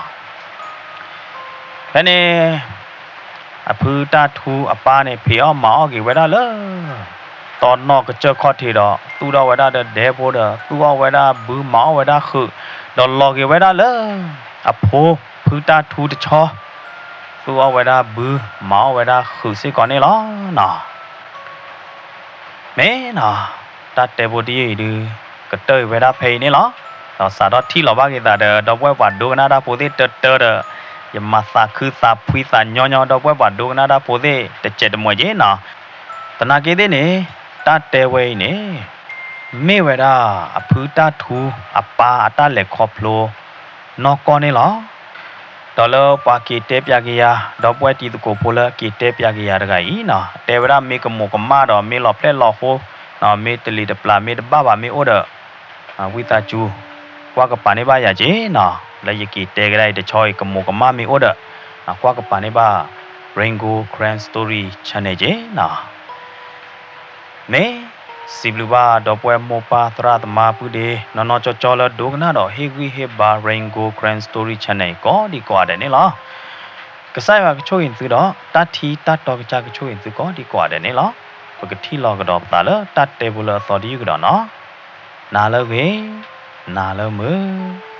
ဖဲန့ၣ် အဖုတၢ်ထူအပၢ်န့ၣ် ဖံးအီၣ်မၤအီၣ်က့ၤဝဲဒၣ်လၢ တီနီၢ်ကစၢၢ်ခီၣ်ထံးဒီး သူၣ်ထီၣ်ဝဲဒၣ်ဒီးဒဲဖိဒီး သူၣ်အီၣ်ဝဲဒၣ်ဘု မၤအီၣ်ဝဲဒၣ်ဃုာ်, ဒီးလီၤက့ၤဝဲဒၣ်လၢ အဖိဖုတၢ်ထူတဆီ သူၣ်အီၣ်ဝဲဒၣ်ဘု မၤအီၣ်ဝဲဒၣ်ဃုာ်စ့ၢ်ကီးန့ၣ်လီၤနီၤ. မ့ၢ်နီၤ, တၢ်တဲဖိတယုၢ်အံၤဒုး ကတၢၢ်အံၤဝဲဒၣ်ဖဲအံၤန့ၣ်လီၤ. ဒီးစးထီၣ်ထံၣ်လီၤဘၣ်က့ၤသးဒီး ဒီပုၢ်ဝဲၢ်ပှၤဒိကနၣ်တၢ်ဖိသ့ၣ်တၢတၢဒီး ယမၤသးခုသးဖှံသးညီညီ ဒီပုၢ်ဝဲၢ်ပှၤဒိကနၣ်တၢ်ဖိသ့ၣ်တစဲးတမှဲးက့ၤနီၤ. သနာ်က့သ့ၣ်န့ၣ် တၢ်တဲဝဲအံၤန့ၣ် မ့ၢ်ဝဲဒၣ် အဖုတၢ်ထူအပၢ်အတၢ်လဲၤခီဖျိ နီၢ်ကီၢ်န့ၣ်လီၤ. ဒီးလၢပှၤက့ၤတဲပၠးက့ၤယၤ ဒီပုၢ်ဝဲၢ်တံၤသကိးဖိလၢက့ၤတဲပၠးက့ၤယၤတဂၤအံၤနီၤ တဲဝဲဒၣ်မ့ၢ်ကမိၢ်ကမၣ်ဒီးမ့ၢ်လီၤဖျဲၣ်လီၤဃိ မ့ၢ်တလံၤတပျၢ်မ့ၢ်တဘၣ်ဘၣ်မ့ၢ်အိၣ်ဒီး ဝံသးစူၤ ကွၢ်ကပၤန့ၢ်ဘၣ်ယၤက့ၤနီၤ. လၢယက့ၤတဲကဒါအံၤတဆီအံၤ ကမိၢ်ကမၣ်မ့ၢ်အိၣ်ဒီး ကွၢ်ကပၤန့ၢ်ဘၣ် Rain Gold Karen Story Channel က့ၤနီၤ. မ့ၢ်စံးဘျုးဘၣ်ဒီပုၢ်ဝဲၢ်မိၢ်ပၢ်သရၣ်သမါပုၢ်ဒ့ နီၢ်နီၢ်ကၠီကၠီလၢဒိကနၣ်ဒီး ဟ့ၣ်ဂံၢ်ဟ့ၣ်ဘါ Rain Gold Karen Story Channel အံၤ ကိးဒံကိးဂၤဒဲးန့ၣ်လီၤ. ကစၢ်ယွၤကဆိၣ်ဂ့ၤသုဒီး တၢ်ထံတၢ်တီကစၢ်ကဆိၣ်ဂ့ၤသုကိးဒံကိးဂၤဒဲးန့ၣ်လီၤ. ပကထံၣ်လီၤကဒီးပသးလၢတၢ်တဲဖိလၢအသီတယုၢ်ကဒီးနီၤ. နၤလၢဂ့ၤ, နၤလၢမုာ်.